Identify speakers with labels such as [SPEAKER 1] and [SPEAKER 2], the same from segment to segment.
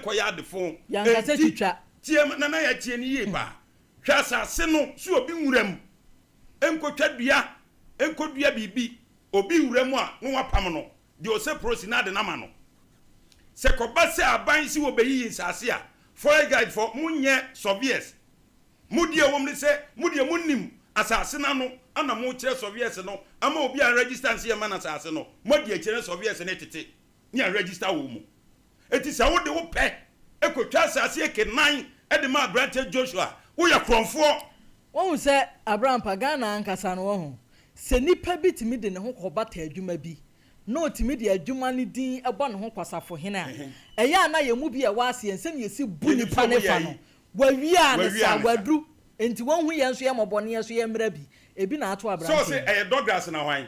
[SPEAKER 1] nkɔyɛ adefo.
[SPEAKER 2] Yɛankasa
[SPEAKER 1] Enti,
[SPEAKER 2] twitwa.
[SPEAKER 1] tie ma Nana Yaa tie no yie paa. Hwɛ asase no so obi nwura mu nkɔtwa dua, nkɔdua biribi, obi wura mu a na wapam no, deɛ ɔsɛ prosi na ade no ama no. Sɛ kɔba sɛ aban se wɔbɛyiyi nsase a, forest guard foɔ monyɛ surveyors. Mo deɛ ɛwɔ mu ne sɛ mo deɛ monim asase no ano ana mokyerɛ surveyors no ama obi a register nse yɛmma no asase no, moadi akyire na surveyors no tete ne a register wɔ mu. Enti sɛ wode wo pɛ kɔtwa asase eke nan de ma aberanteɛ Joshua a, woyɛ korɔmfoɔ.
[SPEAKER 2] Woahu sɛ Abrampa, Ghana ankasa no woahu, sɛ nipa bi tumi de ne ho kɔbata adwuma bi na ɔtumi de adwuma no din bɔ ne ho kwasafohene a, ɛyɛ a na yɛn mu bi a ɛwɔ aseɛ sɛnea yɛsi bu nipa no fa no, wawia ne sa, waduru, enti wɔnhu yɛn nso yɛn mmɔbɔ ne yɛn nso yɛmmra bi. Ebi na ato
[SPEAKER 1] Sɛ
[SPEAKER 2] aberanteɛ
[SPEAKER 1] ɔse
[SPEAKER 2] yi.
[SPEAKER 1] ɛyɛ Douglas na hwan?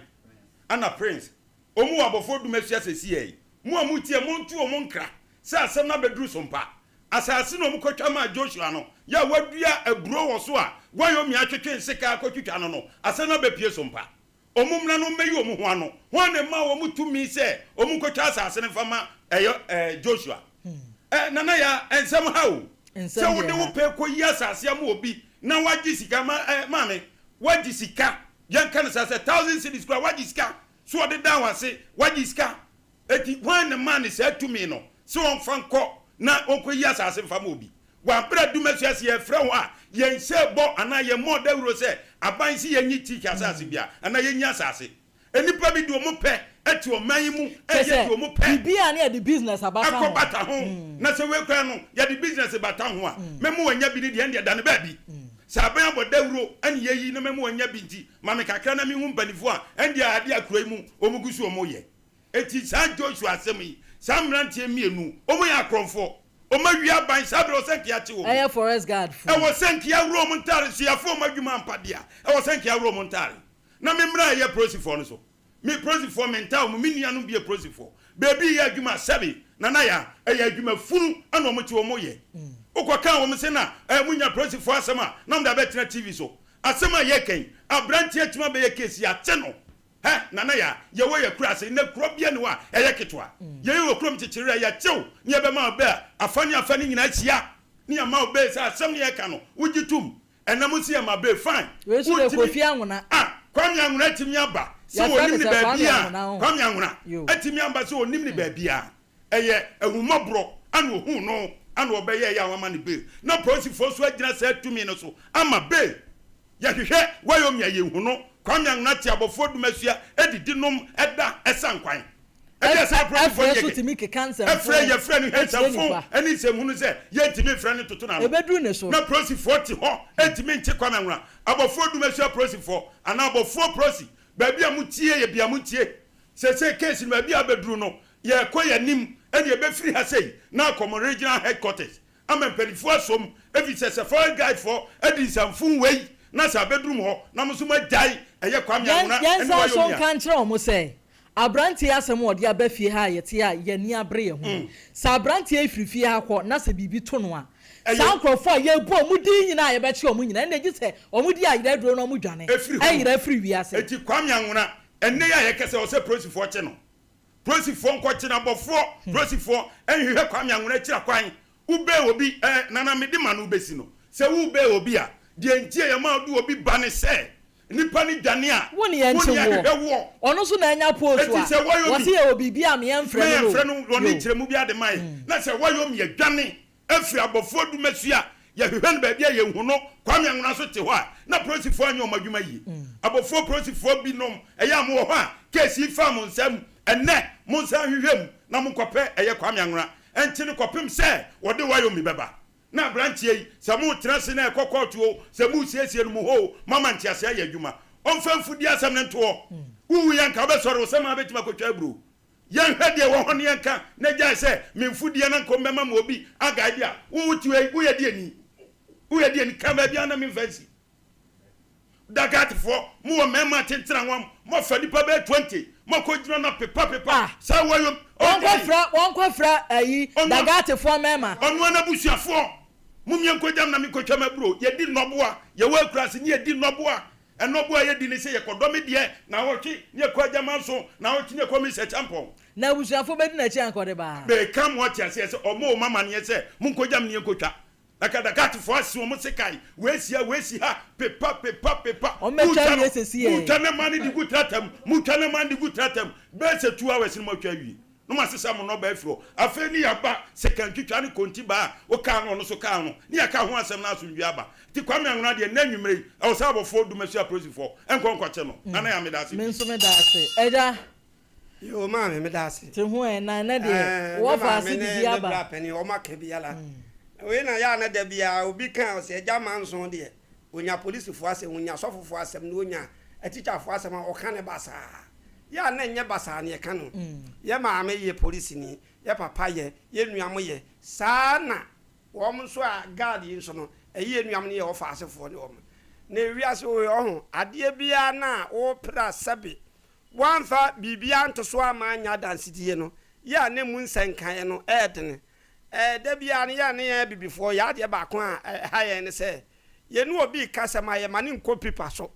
[SPEAKER 1] Ana Prince. Ɔmu wɔ abɔfoɔ dum asua sɛsiɛ yi. Mo a motie, monto wɔn nkra sɛ asɛm no abɛduru so mpa. Asase no a wɔkɔtwa maa Joshua no, yɛ a wɔadua aburoo wɔ so a Wyoming atwetwe nsekaa akɔtwitwa no no, asɛm no abɛpue so mpa. Wɔn mmra na wɔmmɛyi wɔn ho ano. Hwan na ɛmaa wɔn tumi sɛ wɔnkɔtwa asase no mfa ma ɛyɛ ɛɛ Joshua? Ɛ, Nana Yaa, nsɛm ha o.
[SPEAKER 2] Nsɛm
[SPEAKER 1] Sɛ wode
[SPEAKER 2] deɛ
[SPEAKER 1] wo
[SPEAKER 2] ha.
[SPEAKER 1] pɛ kɔyi asase ama obi na wagye sika, ma, ɛ, maame, wagye sika, yɛnka no saa sɛ thousand cedis koraa, wagye sika, so ɔde daa wo ase, wagye sika. Enti hwan na ɛmaa no saa tumi no sɛ ɔmfa nkɔ na ɔnkɔyi asase mfa ma obi? Wɔ bere a Dumasua se yɛrefrɛ hɔ a, yɛnhyɛɛ bɔ anaa yɛmmɔɔ dawuro sɛ aban se yɛnyi teak asase biara anaa yɛnyi asase. Nnipa bi de wɔn pɛ te ɔman yi mu
[SPEAKER 2] Kyerɛ
[SPEAKER 1] reyɛ
[SPEAKER 2] sɛ,
[SPEAKER 1] deɛ wɔn pɛ.
[SPEAKER 2] biribiara ne yɛde business abata ho.
[SPEAKER 1] Ɛkɔbata ho. Na sɛ wei koraa no, yɛde business bata ho a, mɛma wanya bi no deɛ, ɛndeɛ dane baabi. Sɛ aban abɔ dawuro ne yɛyi na mɛma wanya bi nti, ma me kakra na menhu mpanimfoɔ a, ɛndeɛ adeɛ a kuro yi mu wɔgu so wɔyɛ. Enti saa Joshua asɛm yi, saa mmeranteɛ mmienu, wɔn yɛ akorɔmfoɔ. Wɔn awia aban, saa berɛ ɛwɔ sɛ nka yɛakye wɔn.
[SPEAKER 2] Ɛyɛ forest guard foɔ.
[SPEAKER 1] Ɛwɔ sɛ nka yɛaworɔ wɔn ntaare, so yɛafa wɔn adwuma ampa deɛ a, ɛwɔ sɛ nka yɛaworɔ wɔn ntaare. Na me mmra ɛyɛ polisifoɔ no so. Me polisifoɔ mentaa wɔn, me nuanom bi yɛ polisifoɔ. Baabi yɛ adwuma a sɛbe, Nana Yaa, ɛyɛ adwuma funu ɛna wɔn te wɔn yɛ. Wokɔ kaa wɔn se na ɛɛ monya polisifoɔ asɛm a na wɔn de abɛtena TV so. Asɛm a yɛka yi, abranteɛ atumi abɛyɛ case, yɛakye no. Hɛ, Nana Yaa, yɛwɔ yɛ kura ase, nnɛ kuro bia ni hɔ a ɛyɛ ketewa. Yɛyɛ wɔ kurom kyekyere a yɛkyew ne yɛbɛma wo bɛ a afa ne afa no nyinaa hyia ne yɛma wo bɛ sɛ asɛm ne yɛka no wogye tom. Ɛnɛ mo se yɛma bɛ fine.
[SPEAKER 2] Wei nso deɛ
[SPEAKER 1] Wontumi
[SPEAKER 2] Kofi Anwona.
[SPEAKER 1] Ah, Kwame Anwona atumi aba sɛ
[SPEAKER 2] Yɛfrɛ
[SPEAKER 1] ɔnim
[SPEAKER 2] no
[SPEAKER 1] ne
[SPEAKER 2] sɛ Kwame
[SPEAKER 1] baabi a,
[SPEAKER 2] Anwona ho.
[SPEAKER 1] Kwame Anwona
[SPEAKER 2] Yo.
[SPEAKER 1] atumi aba sɛ ɔnim ne baabi a. Ɛyɛ ahummɔborɔ ana ɔhuu no ana ɔbɛyɛeɛ a wama no bail. Na polisifoɔ nso agyina saa tumi no so ama bail. Yɛhwehwɛ Wyoming a yɛnhu no. Kwame Anwona te abɔfoɔ dumasua didi nom da sa nkwan. Ɛdeɛ saa apolisifoɔ
[SPEAKER 2] Ɛfrɛ
[SPEAKER 1] no
[SPEAKER 2] nso
[SPEAKER 1] yɛ
[SPEAKER 2] tumi keka
[SPEAKER 1] kɛ. Ɛfrɛ
[SPEAKER 2] nsɛmfo
[SPEAKER 1] yɛfrɛ no hwɛ
[SPEAKER 2] kyerɛ
[SPEAKER 1] nsɛmfo
[SPEAKER 2] nipa.
[SPEAKER 1] ne nsɛmhunu sɛ yɛntumi mfrɛ no ntoto n'ano.
[SPEAKER 2] Ɛbɛduru ne so.
[SPEAKER 1] Na polisifoɔ te hɔ ntumi nkye Kwame Anwona. Abɔfoɔ dumasua apolisifoɔ anaa abɔfoɔ polisi baabi a motie yɛ bia montie. Seesei case no baabi a abɛduru no yɛrekɔ yɛn anim ɛne yɛbɛfiri ha sei na akɔ mo regional headquarters ama mpaninfoɔ asɔ mu efisɛ sɛ forest guide foɔ adi nsamfuu wei na sɛ abɛduru mo hɔ na mo nso mo agyae ɛyɛ Kwame
[SPEAKER 2] Yɛn
[SPEAKER 1] Anwona
[SPEAKER 2] yɛn
[SPEAKER 1] ɛne
[SPEAKER 2] nsan so
[SPEAKER 1] Wyoming a.
[SPEAKER 2] nka nkyerɛ wɔn sɛ, aberanteɛ yi asɛm a ɔde aba fie ha a yɛte a yɛn ani abere yɛn ho yi, sɛ aberanteɛ yi firi fie ha kɔ na sɛ biribi to no a,
[SPEAKER 1] Ɛyɛ.
[SPEAKER 2] saa nkorɔfoɔ a yɛrebu wɔn din nyinaa a yɛbɛkye wɔn nyinaa, ɛnna gye sɛ wɔn di ayera aduro na wɔdwane
[SPEAKER 1] Ɛfiri hɔ.
[SPEAKER 2] yera firi wiase.
[SPEAKER 1] Enti Kwame Anwona ɛnnɛ yi a yɛkasa yi ɔsɛ polisifoɔ kye no. Polisifoɔ nkɔkye no abɔfoɔ polisifoɔ nhwehwɛ Kwame Anwona akyira kwan. Wobɛɛ obi eh, Nana mede ma no wobɛsi no. Sɛ wobɛɛ obi a, deɛ nti a yɛma wode obi ba ne sɛ nipa no dwane a,
[SPEAKER 2] Wo ne yɛn
[SPEAKER 1] wo
[SPEAKER 2] kye
[SPEAKER 1] ne
[SPEAKER 2] woɔ.
[SPEAKER 1] yɛhwehwɛ woɔ.
[SPEAKER 2] Ɔno nso na anya post
[SPEAKER 1] Enti
[SPEAKER 2] a,
[SPEAKER 1] sɛ wɔyɔ
[SPEAKER 2] wɔse
[SPEAKER 1] mi,
[SPEAKER 2] yɛwɔ biribi a me
[SPEAKER 1] ma
[SPEAKER 2] yɛmfrɛ no
[SPEAKER 1] yɛmfrɛ
[SPEAKER 2] no
[SPEAKER 1] no, wɔne
[SPEAKER 2] o. Yo.
[SPEAKER 1] nkyerɛmu bi ade ma yɛn. Na sɛ wɔyɔ mi adwane afiri abɔfoɔ dumasua a, yɛhwehwɛ no baabi a yɛnhu no. Kwame Anwona nso te hɔ a, na polisifoɔ anyɛ wɔn adwuma yie. Abɔfoɔ polisifoɔ binom, ɛyɛ a mowɔ hɔ a, case yi faa mo nsam. Ɛnnɛ, monsan nhwehwɛ mu na monkɔpɛ ɛyɛ Kwame Anwona nkye no kɔpem sɛ wɔde Wyoming bɛba. Na aberanteɛ yi, sɛ moretena ase na ɛkɔ kɔɔto o, sɛ moresiesie no mo hɔ o, moama nteaseɛ ayɛ adwuma. Ɔmfa mfudie asɛm no nto hɔ. Wowuiɛ a, anka wobɛsɔre, wo sɛm ara bɛtumi akɔtwa aburoo. Yɛnhwɛ deɛ ɛwɔ hɔ na yɛnka, na gyae sɛ, Me mfudeɛ na nka wɔbɛma ma obi agae bi a, wo wote hɔ yi, woyɛ deɛni? Woyɛ deɛni? Ka baabi a na memfa nsi. Dagatfoɔ, mowɔ mmarima atentene anwa, moafa nnipa bɛyɛ 20, moakɔgyina no apepa pepa,
[SPEAKER 2] Ah,
[SPEAKER 1] saa wɔyɔ,
[SPEAKER 2] wɔnkɔ
[SPEAKER 1] ɔgyae.
[SPEAKER 2] frɛ, wɔnkɔ frɛ ayi,
[SPEAKER 1] Ɔno a,
[SPEAKER 2] Dagatefoɔ mmarima.
[SPEAKER 1] ɔno ara n'abusuafoɔ, mommie nkɔgyam na menkɔtwa m'aburo, yɛdi nnɔboa, yɛwɔ akuraase ne yɛdi nnɔboa. Ɛnɔ bo a yɛdi ne sɛ yɛkɔdɔ me deɛ naawɔtwe ne yɛkɔ Agyamanso naawɔtwe ne yɛkɔ Miss Acheampong.
[SPEAKER 2] Na abusuafoɔ bɛdi n'akyi anka ɔde ba a.
[SPEAKER 1] Meka mo ate aseɛ sɛ ɔmo rema amaneɛ sɛ monkɔgya me ne yɛnkɔtwa. Na Kadakatfoɔ ase wɔn sekan, wei si ha, wei si ha, pepa, pepa, pepa.
[SPEAKER 2] Wɔn bɛtwa
[SPEAKER 1] Motwa
[SPEAKER 2] awie
[SPEAKER 1] no,
[SPEAKER 2] sɛsi ɛ.
[SPEAKER 1] motwa ne mma no de gu trata mu, motwa ne mma no de gu trata mu, bɛyɛ sɛ 2 hours no moatwa awie. Na moasesa mo nnɔbae afiri hɔ. Afei ne yɛaba sekantwitwa ne konti baa a wokaa no ɔno nso kaa no, ne yɛaka ho asɛm na asomdwoeɛ aba. Nti Kwame Anwona deɛ nnɛ anwummerɛ yi, ɛwɔ sɛ abɔfoɔ Dumasua apolisifoɔ nkɔ nkɔkye no. Nana Yaa meda ase
[SPEAKER 2] Me
[SPEAKER 1] pii.
[SPEAKER 2] nso meda ase. Agya.
[SPEAKER 3] Yoo maame meda ase.
[SPEAKER 2] Te ho ɛ, na ɛnɛ deɛ
[SPEAKER 3] Ɛɛ me
[SPEAKER 2] wɔfa
[SPEAKER 3] maame
[SPEAKER 2] ase
[SPEAKER 3] ne
[SPEAKER 2] didi
[SPEAKER 3] me
[SPEAKER 2] aba.
[SPEAKER 3] bra panin wɔn aka biara. Wei na yɛ a na da biara obi ka a ɔsɛ agya Manson deɛ onya polisifoɔ asɛm, onya asɔfofoɔ asɛm na onya atikyafoɔ asɛm a ɔka ne basaa. Yɛ a na ɛnyɛ basaa na yɛka no. Yɛ maame yɛ polisini, yɛ papa yɛ, yɛ nua mo yɛ. Saa na wɔn nso a guard yi nso no ɛyɛ yɛ nua mo ne yɛ ɔfa asefoɔ ne wɔn. Na ewiase wɔ hɔ ɔho adeɛ biara no a wopere a sɛbe Woamfa biribiara anto so amma anyɛ adansedie no, yɛ a na emu nsɛnkaeɛ no yɛ dene. Da biara no, yɛ a na yɛn Abibifoɔ, yɛn adeɛ baako a ɛha yɛn ne sɛ, yɛne obi reka asɛm a, yɛma no nkɔ pipa so.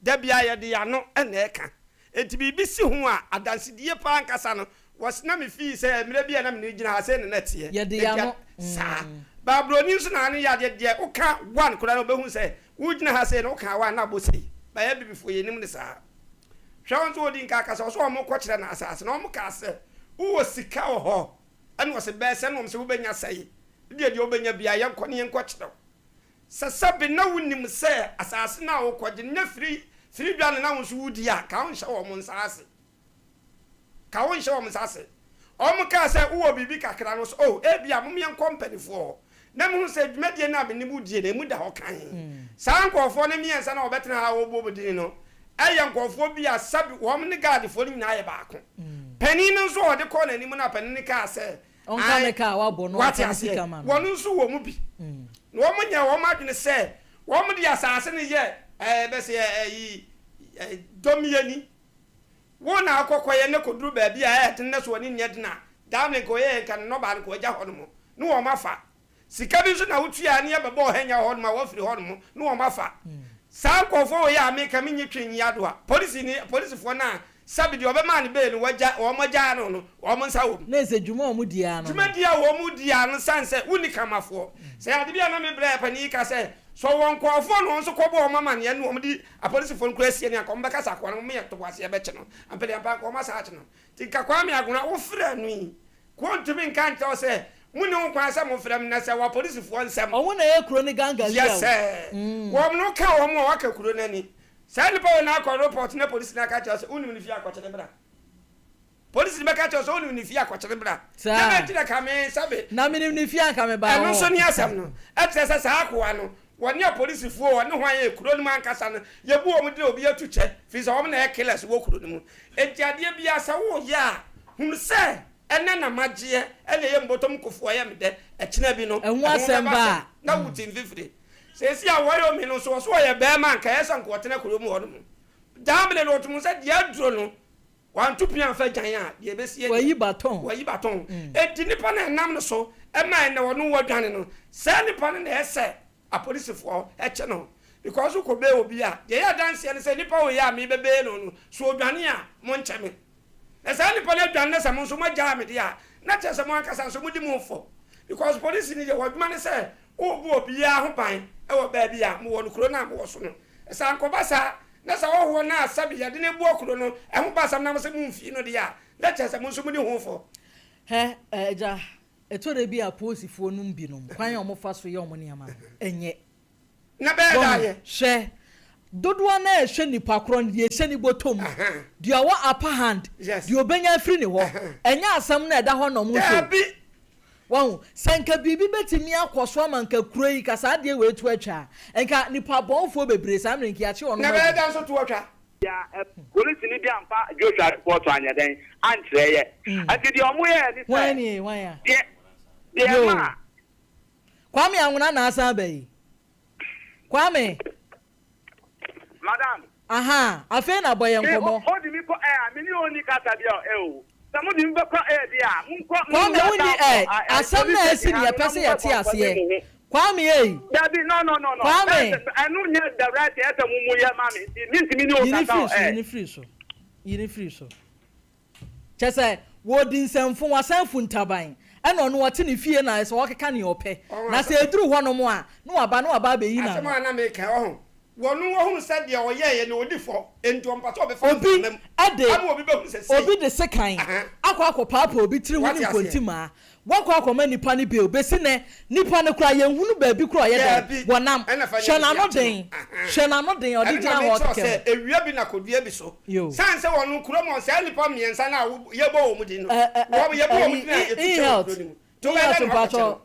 [SPEAKER 3] Da biara yɛde yɛn ano na ɛka. Enti biribi si ho a, adansedie pa ara ankasa no, wɔse na mefii sɛ mmerɛ bi a na me ne no gyina ha, sei na na ɛteɛ.
[SPEAKER 2] Yɛde
[SPEAKER 3] Enti
[SPEAKER 2] yɛn ano.
[SPEAKER 3] saa. But buroni nso na ano yɛ adeɛ, deɛ woka one koraa no, ɔbɛhu sɛ wogyina ha sei no, wokaa one na abɔ sei. But yɛn Abibifoɔ, yɛnnim no saa. Hwɛ wɔn nso wɔdi nka aka sɛ ɔsɛ wɔn kɔ kyerɛ no asase na wɔn kaa sɛ wowɔ sika wɔ hɔ ɛna ɔsɛ bɛɛ sɛ na wɔn sɛ wobɛnya sɛe deɛ deɛ wobɛnya biara yɛnkɔ ne yɛnkɔ kyerɛ wo sɛ sɛbe na wonim sɛ asase no a wokɔgye no nyɛ firi firi dwa no na wo nso wodi a ka wo nhyɛ wɔn nsa ase ka wo nhyɛ wɔn nsa ase. Wɔn kaa sɛ, Wowɔ biribi kakra no? Ɔse, Oh, ebia, mom yɛnkɔ mpaninfoɔ hɔ na mehu sɛ dwumadie no a me ne mo die no, emu da hɔ kann. Saa nkorɔfoɔ no mmiɛnsa no a wɔbɛtena ha a wɔrebɔ mo din no yɛ nkorɔfoɔ bi a sɛbe wɔn ne Guardfoɔ no nyinaa yɛ baako. Panin no nso a wɔde kɔɔ n'anim no a panin no kaa sɛ,
[SPEAKER 2] Ɔnka
[SPEAKER 3] Ae,
[SPEAKER 2] ne ka a wabɔ no,
[SPEAKER 3] wate
[SPEAKER 2] ɔmfa ne
[SPEAKER 3] aseɛ,
[SPEAKER 2] sika ma no.
[SPEAKER 3] wɔn nso wɔ mu bi. Na wɔn nyɛɛ wɔn adwene sɛ wɔn de asaase no yɛ ɛɛ bɛsɛ ɛyi dɔmmiani. Wo na akɔ kɔyɛ na kɔduru baabi a ɛyɛ den na so w'ani nyɛ den a, daa mmerɛ nka ɔyɛɛ nka ne nnɔbaa no nka wagya hɔ nom ne wɔn afa. Sika bi nso na wotuaɛ ne yɛbɛbɔɔ hɛnya wɔ hɔ nom a wɔafiri hɔ nom ne wɔn afa. Saa nkorɔfoɔ wei a meka menye twe nyi adoa. Polisini, polisifoɔ no a sɛbe deɛ ɔbɛmaa no bail no wagya, wɔn agyaa no no, wɔn nsa wɔ mu.
[SPEAKER 2] Na ɛsɛ dwuma a wɔn di ara no no.
[SPEAKER 3] Dwumadie a wɔn di ara no sane sɛ wonni kamafoɔ. Sɛ ade bi a na me brɛ panin yi ka sɛ, sɛ ɔwɔ nkorɔfoɔ na wɔn nso kɔbɔ wɔn amaneɛ ne wɔn de Apolisifoɔ no koraa sie no a nka wɔbɛka sɛ akoa no wɔn yɛ ntoboaseɛ bɛkye no ampaniampa nka wɔn asan akye no nti nka Kwame Agona wo frɛ no yi nka ɔntumi nka nkyerɛ wo sɛ monni ho kwan sɛ mo frɛ me na sɛ wɔ apolisifoɔ nsɛm
[SPEAKER 2] Wɔn na ɛyɛ kuro no gangalia o.
[SPEAKER 3] Yes sɛ wɔn no ka wɔn a wɔaka kuro no ani saa nipa wei na akɔ report na polisi no aka kyerɛ wo sɛ wonim ne fie akɔkyere bra. Polisini bɛka kyerɛ wo sɛ wonim ne fie a, kɔkyere bra.
[SPEAKER 2] Saa.
[SPEAKER 3] Dɛn nti na ka me sɛbe?
[SPEAKER 2] Na menim ne fie a, anka mebaa
[SPEAKER 3] Ɛno
[SPEAKER 2] hɔ.
[SPEAKER 3] nso ne asɛm no. Ɛkyerɛ sɛ saa akoa no, wɔne apolisifoɔ, wɔne hwan yɛ kuro no mu ankasa no, yɛbu wɔn dene obi atu kyɛ, firi sɛ wɔn na ɛyɛ killers wɔ kuro no mu. Enti adeɛ biara sɛ woreyɛ a, hunu sɛ ɛnnɛ na magyeɛ, ɛna ɛyɛ me bɔtɔ mu kofoɔ, ɛyɛ me dɛ, ɛkyena bi no,
[SPEAKER 2] Ɛho
[SPEAKER 3] ɛho
[SPEAKER 2] asɛm
[SPEAKER 3] bɛba
[SPEAKER 2] ba
[SPEAKER 3] asɛm,
[SPEAKER 2] a.
[SPEAKER 3] na wote mfifire. Seesei a wɔyɛ me no nso, ɔse ɔyɛ barima a, anka ɛyɛ sɛ anka ɔtena kuro mu hɔ nom. Daa mene no, ɔtom sɛ deɛ aduro no, Wanto pia amfa agyan a, deɛ ɛbɛsie deɛ.
[SPEAKER 2] Wayi baton.
[SPEAKER 3] Wayi baton. Enti nipa no a ɛnam no so ma ɛnnɛ ɔno wadwane no, saa nipa no na ɛsɛ apolisifoɔ kye no. Because wokɔ bail obi a, deɛ ɛyɛ adanseɛ ne sɛ nipa wei a mebɛ bail no no, sɛ ɔdwane a, monkyɛ me. Na saa nipa no adwane na sɛ mo nso moagyaa me deɛ a, na kyerɛ sɛ mo ankasa nso modi mo fɔ. Because polisini deɛ, w'adwuma ne sɛ worebɔ obiara ho ban wɔ baabi a mowɔ no, kuro no a mowɔ so no. Sɛ ankɔba saa Na sɛ ɔhɔhoɔ no a sɛbe yɛde no bua kuro no ho ba asɛm na mose momfii no deɛ a, na kyerɛ sɛ mo nso modi ho fɔ.
[SPEAKER 2] Hɛ, agya, ɛtɔ da bi a apolisifoɔ nom binom, kwan a wɔfa so yɛ wɔn nneɛma no, ɛnyɛ.
[SPEAKER 3] Na bɛyɛ
[SPEAKER 2] Wahu?
[SPEAKER 3] dɛ ayɛ.
[SPEAKER 2] Hwɛ, dodoɔ no ara ɛhwɛ nipa korɔ no, deɛ ɛhyɛ ne bɔtɔ mu, deɛ ɔwɔ upper hand, deɛ ɔbɛnya afiri ne hɔ. Ɛnyɛ asɛm no a ɛda hɔ na wɔhwɛ o.
[SPEAKER 3] Daabi.
[SPEAKER 2] Wahu? Sɛ nka biribi bɛtumi akɔ so ama nka kuro yi, nka saa adeɛ wei to atwa a, nka nnipa bɔnfoɔ bebree saa mmerɛ yi nka yɛakye wɔnom
[SPEAKER 3] Na ɛbɛyɛ
[SPEAKER 2] agu.
[SPEAKER 3] dɛn nso to atwa?
[SPEAKER 4] Bia ɛ, polisini bi amfa Joshua report anyɛ dɛn ankyerɛ yɛ. Nti deɛ ɔmo yɛɛ ne sɛ,
[SPEAKER 2] Hwan nie? Hwan a?
[SPEAKER 4] deɛ, deɛ
[SPEAKER 2] Yoo.
[SPEAKER 4] ɛmaa.
[SPEAKER 2] Kwame Anwona na asan aba yi. Kwame.
[SPEAKER 4] Madam.
[SPEAKER 2] Ahaa, afei na bɔ yɛn
[SPEAKER 4] Me,
[SPEAKER 2] nkɔmmɔ.
[SPEAKER 4] o, odi me kɔ air a, me ne onni kasa bi ɛ o. Sɛ mo de me bɛkɔ air deɛ a, monkɔ,
[SPEAKER 2] Kwame,
[SPEAKER 4] monwura
[SPEAKER 2] wonni
[SPEAKER 4] town
[SPEAKER 2] air.
[SPEAKER 4] hɔ, ɛ,
[SPEAKER 2] Asɛm
[SPEAKER 4] police
[SPEAKER 2] no a asi
[SPEAKER 4] station
[SPEAKER 2] no
[SPEAKER 4] ha no
[SPEAKER 2] yɛpɛ
[SPEAKER 4] na
[SPEAKER 2] sɛ
[SPEAKER 4] monkɔ
[SPEAKER 2] yɛte
[SPEAKER 4] kɔnfɔte
[SPEAKER 2] aseɛ.
[SPEAKER 4] mo ho.
[SPEAKER 2] Kwame ei.
[SPEAKER 4] Dabi no no no no.
[SPEAKER 2] Kwame.
[SPEAKER 4] Ɛno nyɛ the right thing ɛsɛ mo mo yɛ ma me nti mintumi ne
[SPEAKER 2] Yi
[SPEAKER 4] wo
[SPEAKER 2] ne
[SPEAKER 4] kasa
[SPEAKER 2] firi
[SPEAKER 4] o
[SPEAKER 2] so, yi
[SPEAKER 4] ɛ.
[SPEAKER 2] ne firi so, yi ne firi so. Kyɛ sɛ wɔdi nsɛmfo, wasan fu ntaban, ɛna ɔno ɔte ne fie na sɛ ɔkeka nea ɔpɛ.
[SPEAKER 3] Ɔho
[SPEAKER 2] Na
[SPEAKER 3] asɛm.
[SPEAKER 2] sɛ ɛduru hɔnom a, na waba na waba abɛyi
[SPEAKER 3] Asɛm
[SPEAKER 2] n'ano.
[SPEAKER 3] a na meka ɔho. Wɔno wɔhunu sɛ deɛ ɔyɛeɛ no ɔdi fɔ, enti ɔmpɛ sɛ ɔbɛfa
[SPEAKER 2] Obi
[SPEAKER 3] mframa mu
[SPEAKER 2] de
[SPEAKER 3] ama obi bɛhunu sɛ sei.
[SPEAKER 2] obi de sekan
[SPEAKER 3] Aha.
[SPEAKER 2] akɔ akɔpaapaa obi tiri ho
[SPEAKER 3] Wate
[SPEAKER 2] ne
[SPEAKER 3] aseɛ?
[SPEAKER 2] nkontimaa. Wakɔ akɔma nipa no bail. Bɛsi nnɛ, nipa no koraa yɛnhunu baabi koraa a ɔyɛ dɛn,
[SPEAKER 3] Daabi,
[SPEAKER 2] wɔnam.
[SPEAKER 3] ɛna fa
[SPEAKER 2] Hwɛ
[SPEAKER 3] nyɛ
[SPEAKER 2] n'ano
[SPEAKER 3] biribi akye no.
[SPEAKER 2] den,
[SPEAKER 3] Aha.
[SPEAKER 2] hwɛ n'ano den a ɔde
[SPEAKER 3] Ɛno na
[SPEAKER 2] gyina hɔ
[SPEAKER 3] mekyerɛ
[SPEAKER 2] ɔkeka
[SPEAKER 3] sɛ
[SPEAKER 2] mu.
[SPEAKER 3] ewia bi na kodua bi so.
[SPEAKER 2] Yo.
[SPEAKER 3] Sane sɛ wɔn kurom hɔ saa nnipa mmiɛnsa no a wo- yɛbɔ wɔn din no,
[SPEAKER 2] Ɛ, ɛ, ɛ,
[SPEAKER 3] wɔn yɛbɔ wɔn
[SPEAKER 2] ɛyi,
[SPEAKER 3] din a
[SPEAKER 2] in
[SPEAKER 3] yɛtu kyɛ wɔ
[SPEAKER 2] health,
[SPEAKER 3] kuro no mu. Nti
[SPEAKER 2] in
[SPEAKER 3] wobɛyɛ
[SPEAKER 2] health
[SPEAKER 3] dɛn na woakɔkyɛ
[SPEAKER 2] mpakyɛw,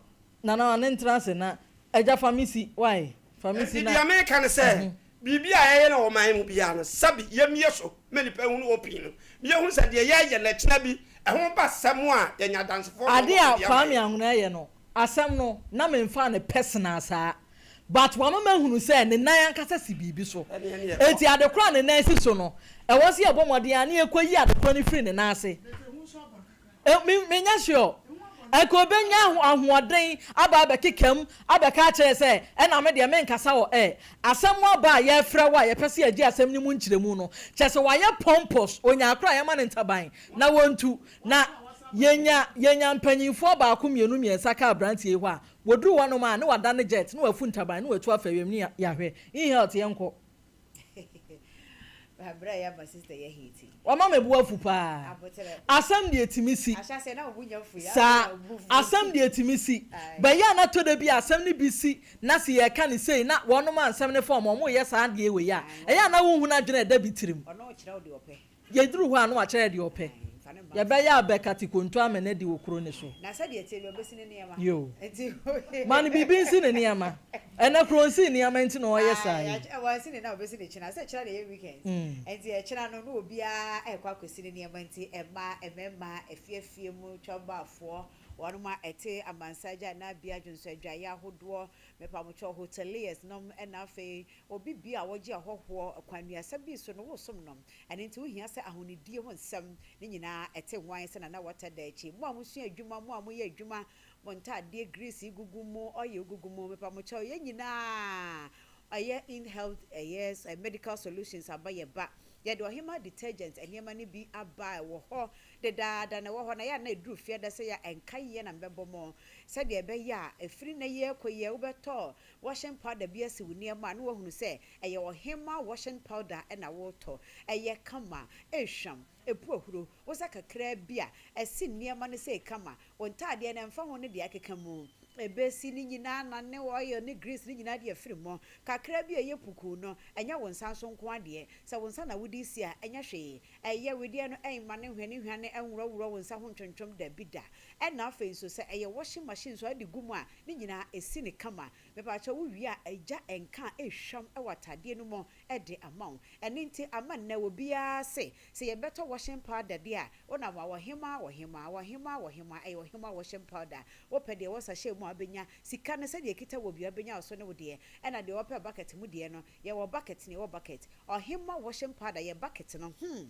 [SPEAKER 3] no?
[SPEAKER 2] Nana ne ntena ase na agya fa me si, why? Fa me si
[SPEAKER 3] Nti
[SPEAKER 2] na.
[SPEAKER 3] deɛ meka ne sɛ, biribi a yɛyɛ no wɔ ɔman mu biara no, sɛbe yɛmmue so ma nnipa nhunu wɔ pii no, na yɛhunu sɛ deɛ yɛreyɛ no akyina bi ɛho ba sɛm a, yɛanya adansefoɔ ma
[SPEAKER 2] Ade
[SPEAKER 3] wɔaka
[SPEAKER 2] a
[SPEAKER 3] bi ama
[SPEAKER 2] Kwame
[SPEAKER 3] yɛn.
[SPEAKER 2] Ahuna yɛ no, asɛm no, na memfaa no personal saa. But wama mahunu sɛ ne nan ankasa si biribi so.
[SPEAKER 3] Ɛne ɛne yɛkɔ.
[SPEAKER 2] Enti ade korɔ a ne nan si so no, ɛwɔ sɛ yɛbɔ mmɔden ara na yɛkɔyi ade korɔ no firi ne nan ase. Me, menyɛ sure. Anka obenya ahoɔden aba abɛkeka mu abɛka akyerɛ yɛn sɛ, ɛna me deɛ menkasa wɔ air. Asɛm aba a yɛrefrɛ wo a yɛpɛ sɛ yɛgye asɛm no mu nkyerɛmu no, kyerɛ sɛ wayɛ pompous, onyaa koraa a yɛma no ntaban na wɔntu. Na yɛnya, yɛnya mpanyinfoɔ baako, mmienu, mmiɛnsa ka aberanteɛ yi hɔ a, wɔduru hɔnom a, ne wadane jet, ne wafu ntaban, ne watu afa wiem ne yɛahwɛ. In health, yɛnkɔ. Wama me bo afu paa. Asɛm deɛ ɛtumi si. Saa. Asɛm deɛ ɛtumi si. Bɛyɛ a na tɔ da bi a asɛm no bi si na se yɛreka no sei na wɔnom a nsɛm no fa wɔn a wɔreyɛ saa adeɛ wei a, ɛyɛ a na wonhunu adwene a ɛda bi tirim. Yɛduru hɔ a na wakyerɛ deɛ ɔpɛ. Yɛbɛyɛ abɛ katikonto amena adi wɔ kuro no so. Yoo. Ma no biribi nsi ne nneɛma. Ɛnɛ koro onsii nneɛma nti na ɔyɛ saa yi. Mm.
[SPEAKER 5] Ɛno nti, wohia sɛ ahonidie ho nsɛm no nyinaa ɛte nwan sɛ Nana Water da akyi. Mo a mosua adwuma, mo a moyɛ adwuma, mo ntaadeɛ grease gugu mu, oil gugu mu, mepamokyɛw yɛn nyinaa ɛyɛ In Health ɛyɛ Medical Solutions aba yɛ ba. Yɛde Ɔhemaa detergent nneɛma no bi aba ɛwɔ hɔ dedaada na ɛwɔ hɔ na yɛ a na ɛduru fiada sɛ yɛ a ɛnka yɛ na mebɛbɔ mo sɛdeɛ ɛbɛyɛ a ɛfiri nnɛ yi rekɔ yi wobɛtɔ washing powder bi asi wo nneɛma a na woahunu sɛ Ɛyɛ ɔhemmaa washing powder na woretɔ. Ɛyɛ kama, ɛhwam, ɛpu ahuro. Wosa kakraa bi a, ɛsi nneɛma no sei kama. Wo ntaadeɛ no, ɛmfa ho ne deɛ akeka mu, ɛbɛsi ne nyinaa anane oil ne grease no nyinaa de afiri mu. Kakraa bi a ɛyɛ pukuu no, ɛnyɛ wo nsa nso nko ara deɛ. Sɛ wo nsa na wode resi a, ɛnyɛ hwee. Ɛyɛ wedeɛ no ɛmma no nhwanehwane, ɛnworɔworɔ wo nsa ho ntwontwom, dabi da. Ɛna afei nso, sɛ ɛyɛ washing machine nso a, wode gu mu a, ne nyinaa ɛsi no kama. Mepakyɛw wo wie a agya nka a ehwam wɔ atadeɛ no mu de ama wo. Ɛno nti ama nnɛ obiara se sɛ yɛbɛtɔ washing powder deɛ a wonam a ɔhemaa ɔhemaa ɔhemaa ɔhemaa ɛyɛ ɔhemaa washing powder. Wopɛ deɛ ɛwɔ sachet mu a wobɛnya, sika no sɛdeɛ ɛkita wɔ biara wobɛnya wo so ne wo deɛ. Ɛna deɛ ɔpɛ bucket mu deɛ no yɛwɔ bucket na yɛwɔ bucket. Ɔhemaa washing powder yɛ bucket no hmm.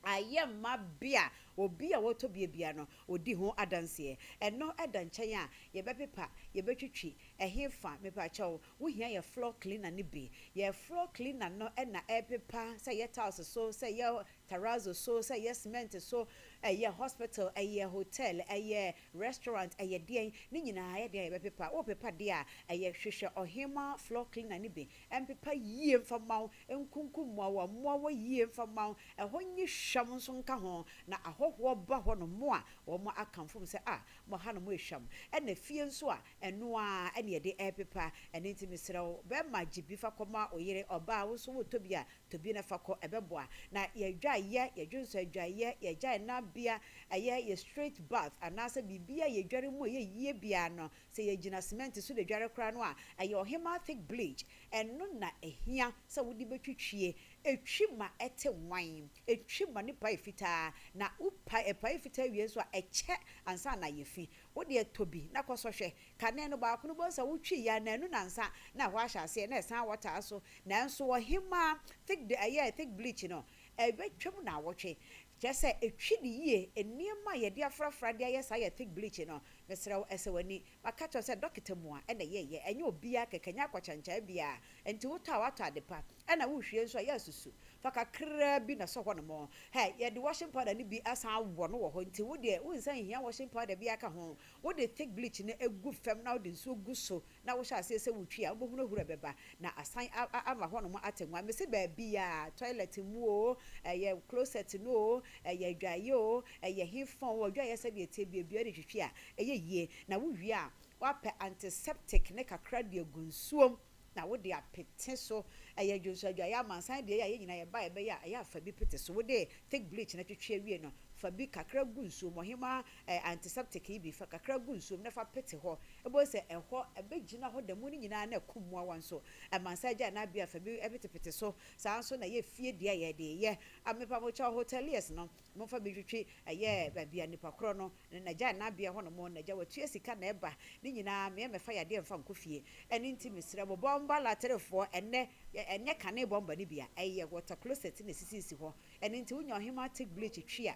[SPEAKER 5] Ayɛ mma bea a obi a ɔtɔ bia biara no ɔdi ho adanseɛ. Ɛno da nkyɛn a, yɛbɛpepa, yɛbɛtwitwi, ɛhefa, mepakyɛw, wohia yɛ floor cleaner no bi. Yɛ floor cleaner no na ɛpepa, sɛ ɛyɛ tiles so, sɛ ɛyɛ terrazzo so, sɛ ɛyɛ cement so, ɛyɛ hospital, ɛyɛ hotel, ɛyɛ restaurant, ɛyɛ deɛn, ne nyinaa ɛyɛ deɛn a yɛbɛpepa. Worepepa deɛ a, ɛyɛ hwehwɛ Ɔhemmaa floor cleaner no bi mpepa yie mfa mma wo, nkunkum mmoawa mmoawa yie mfa mma wo, ɛhɔ nyi hwam nso nka ho, na ahɔhoɔ ba hɔ nom a, wɔn akamfo mo sɛ, Ah, mo ha nom ehwam. Ɛna fie nso a, ɛno ara ɛna yɛde repepa. Ɛno nti mesrɛ wo, bɛrima gye bi fa kɔma wo yere, ɔbaa wo nso wotɔ bi a, tɔ bi na fa kɔ, ɛbɛboa. Na yɛdwaeɛ, yɛdwonsɔ adwaeɛ, yɛgyae nabea, ɛyɛ yɛ straight bath anaasɛ biribiara a yɛdware mu a ɛyɛ yie biara no, Sɛ yɛgyina semɛnte so de dware koraa no a, ɛyɛ ɔhemmaa thick bleach. Ɛno na ɛhia sɛ wode bɛtwitwie. Ɛtwi ma ɛte nwan. Ɛtwi ma ne pae fitaa. Na wopae, ɛpae fitaa wie nso a, ɛkyɛ ansa na ayɛ fi. Wo deɛ tɔ bi na kɔ sɔ hwɛ. Kane no, baako no wobɛhu sɛ wotwiiɛ a, nnanu nnansa na ɛhɔ ahyɛ aseɛ na ɛsan wɔtaa so. Nanso ɔhemmaa thick de, ɛyɛ thick bleach no, ɛbɛtwam nnawɔtwe. Kyerɛ sɛ, ɛtwi no yie. Nneɛma a yɛde afrafra de ayɛ saa yɛ thick bleach no. Mesrɛ wo, ɛsɛ w'ani. Maka kyerɛ wo sɛ dɔketa mua na ɛyɛeɛ, ɛnyɛ obiara kɛkɛ, ɛnyɛ akwakyankyɛe biara. Enti wotɔ a, woatɔ ade pa. Ɛna wohwie nso a, yɛ asusu. Fa kakraa bi na sɔ hɔnom. Hɛ, yɛde washing powder no bi asan awɔ no wɔ hɔ, nti wo deɛ wonsan nhia washing powder biara ka ho. Wode thick bleach no gu fam na wode nsuo gu so na wohyɛ aseɛ sɛ wotwi a, wobɛhunu ahuru a ɛbɛba na asan ama hɔnom ate nwa. Mese baabiara, toilet mu oo, ɛyɛ closet no oo, ɛyɛ adwaeɛ oo, ɛyɛ hefa oo, adwaeɛ sɛdeɛ ɛteɛ biara wode twitwi a, ɛyɛ yie. Na wowie a, woapɛ antiseptic ne kakra de agu nsuom na wode apete so. Ɛyɛ dwonso adwaeɛ amansan deɛ a yɛn nyinaa yɛba a yɛbɛyɛ a, ɛyɛ a fa bi pete so. Wode thick bleach no atwitwi awie no, fa bi kakra gu nsuom, ɔhemaa antiseptic yi bi, fa kakra gu nsuom na fa pete hɔ. Wobɛhu sɛ ɛhɔ ɛbɛgyina hɔ da mu no nyinaa na akum mmoawa nso. Amansan agyae n'abea a, fa bi petepete so. Saa ara nso na ɛyɛ fie deɛ a yɛde yɛ. Mepamokyɛw, hoteliers no, momfa bi ntwitwi ɛyɛ baabi a nipa korɔ no n'agyae n'abea hɔnom, n'agya watua sika na ɛba. Ne nyinaa meɛ mɛfa yadeɛ mfa nkɔ fie. Ɛno nti mesrɛ mo, bɔmba laterefoɔ, ɛnnɛ ɛnyɛ kane bɔmba no bi a, ɛyɛ water closet na ɛsisisisi hɔ. Ɛno nti wonya ɔhemaa thick bleach twi a,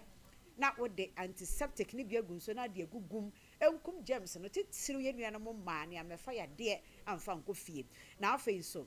[SPEAKER 5] na wode antiseptic no bi agu nsuo na ade agugu mu nkum germs no, titiriw yɛn nuanom mmaa, nea mɛfa yadeɛ amfa ankɔ fie. Na afei nso,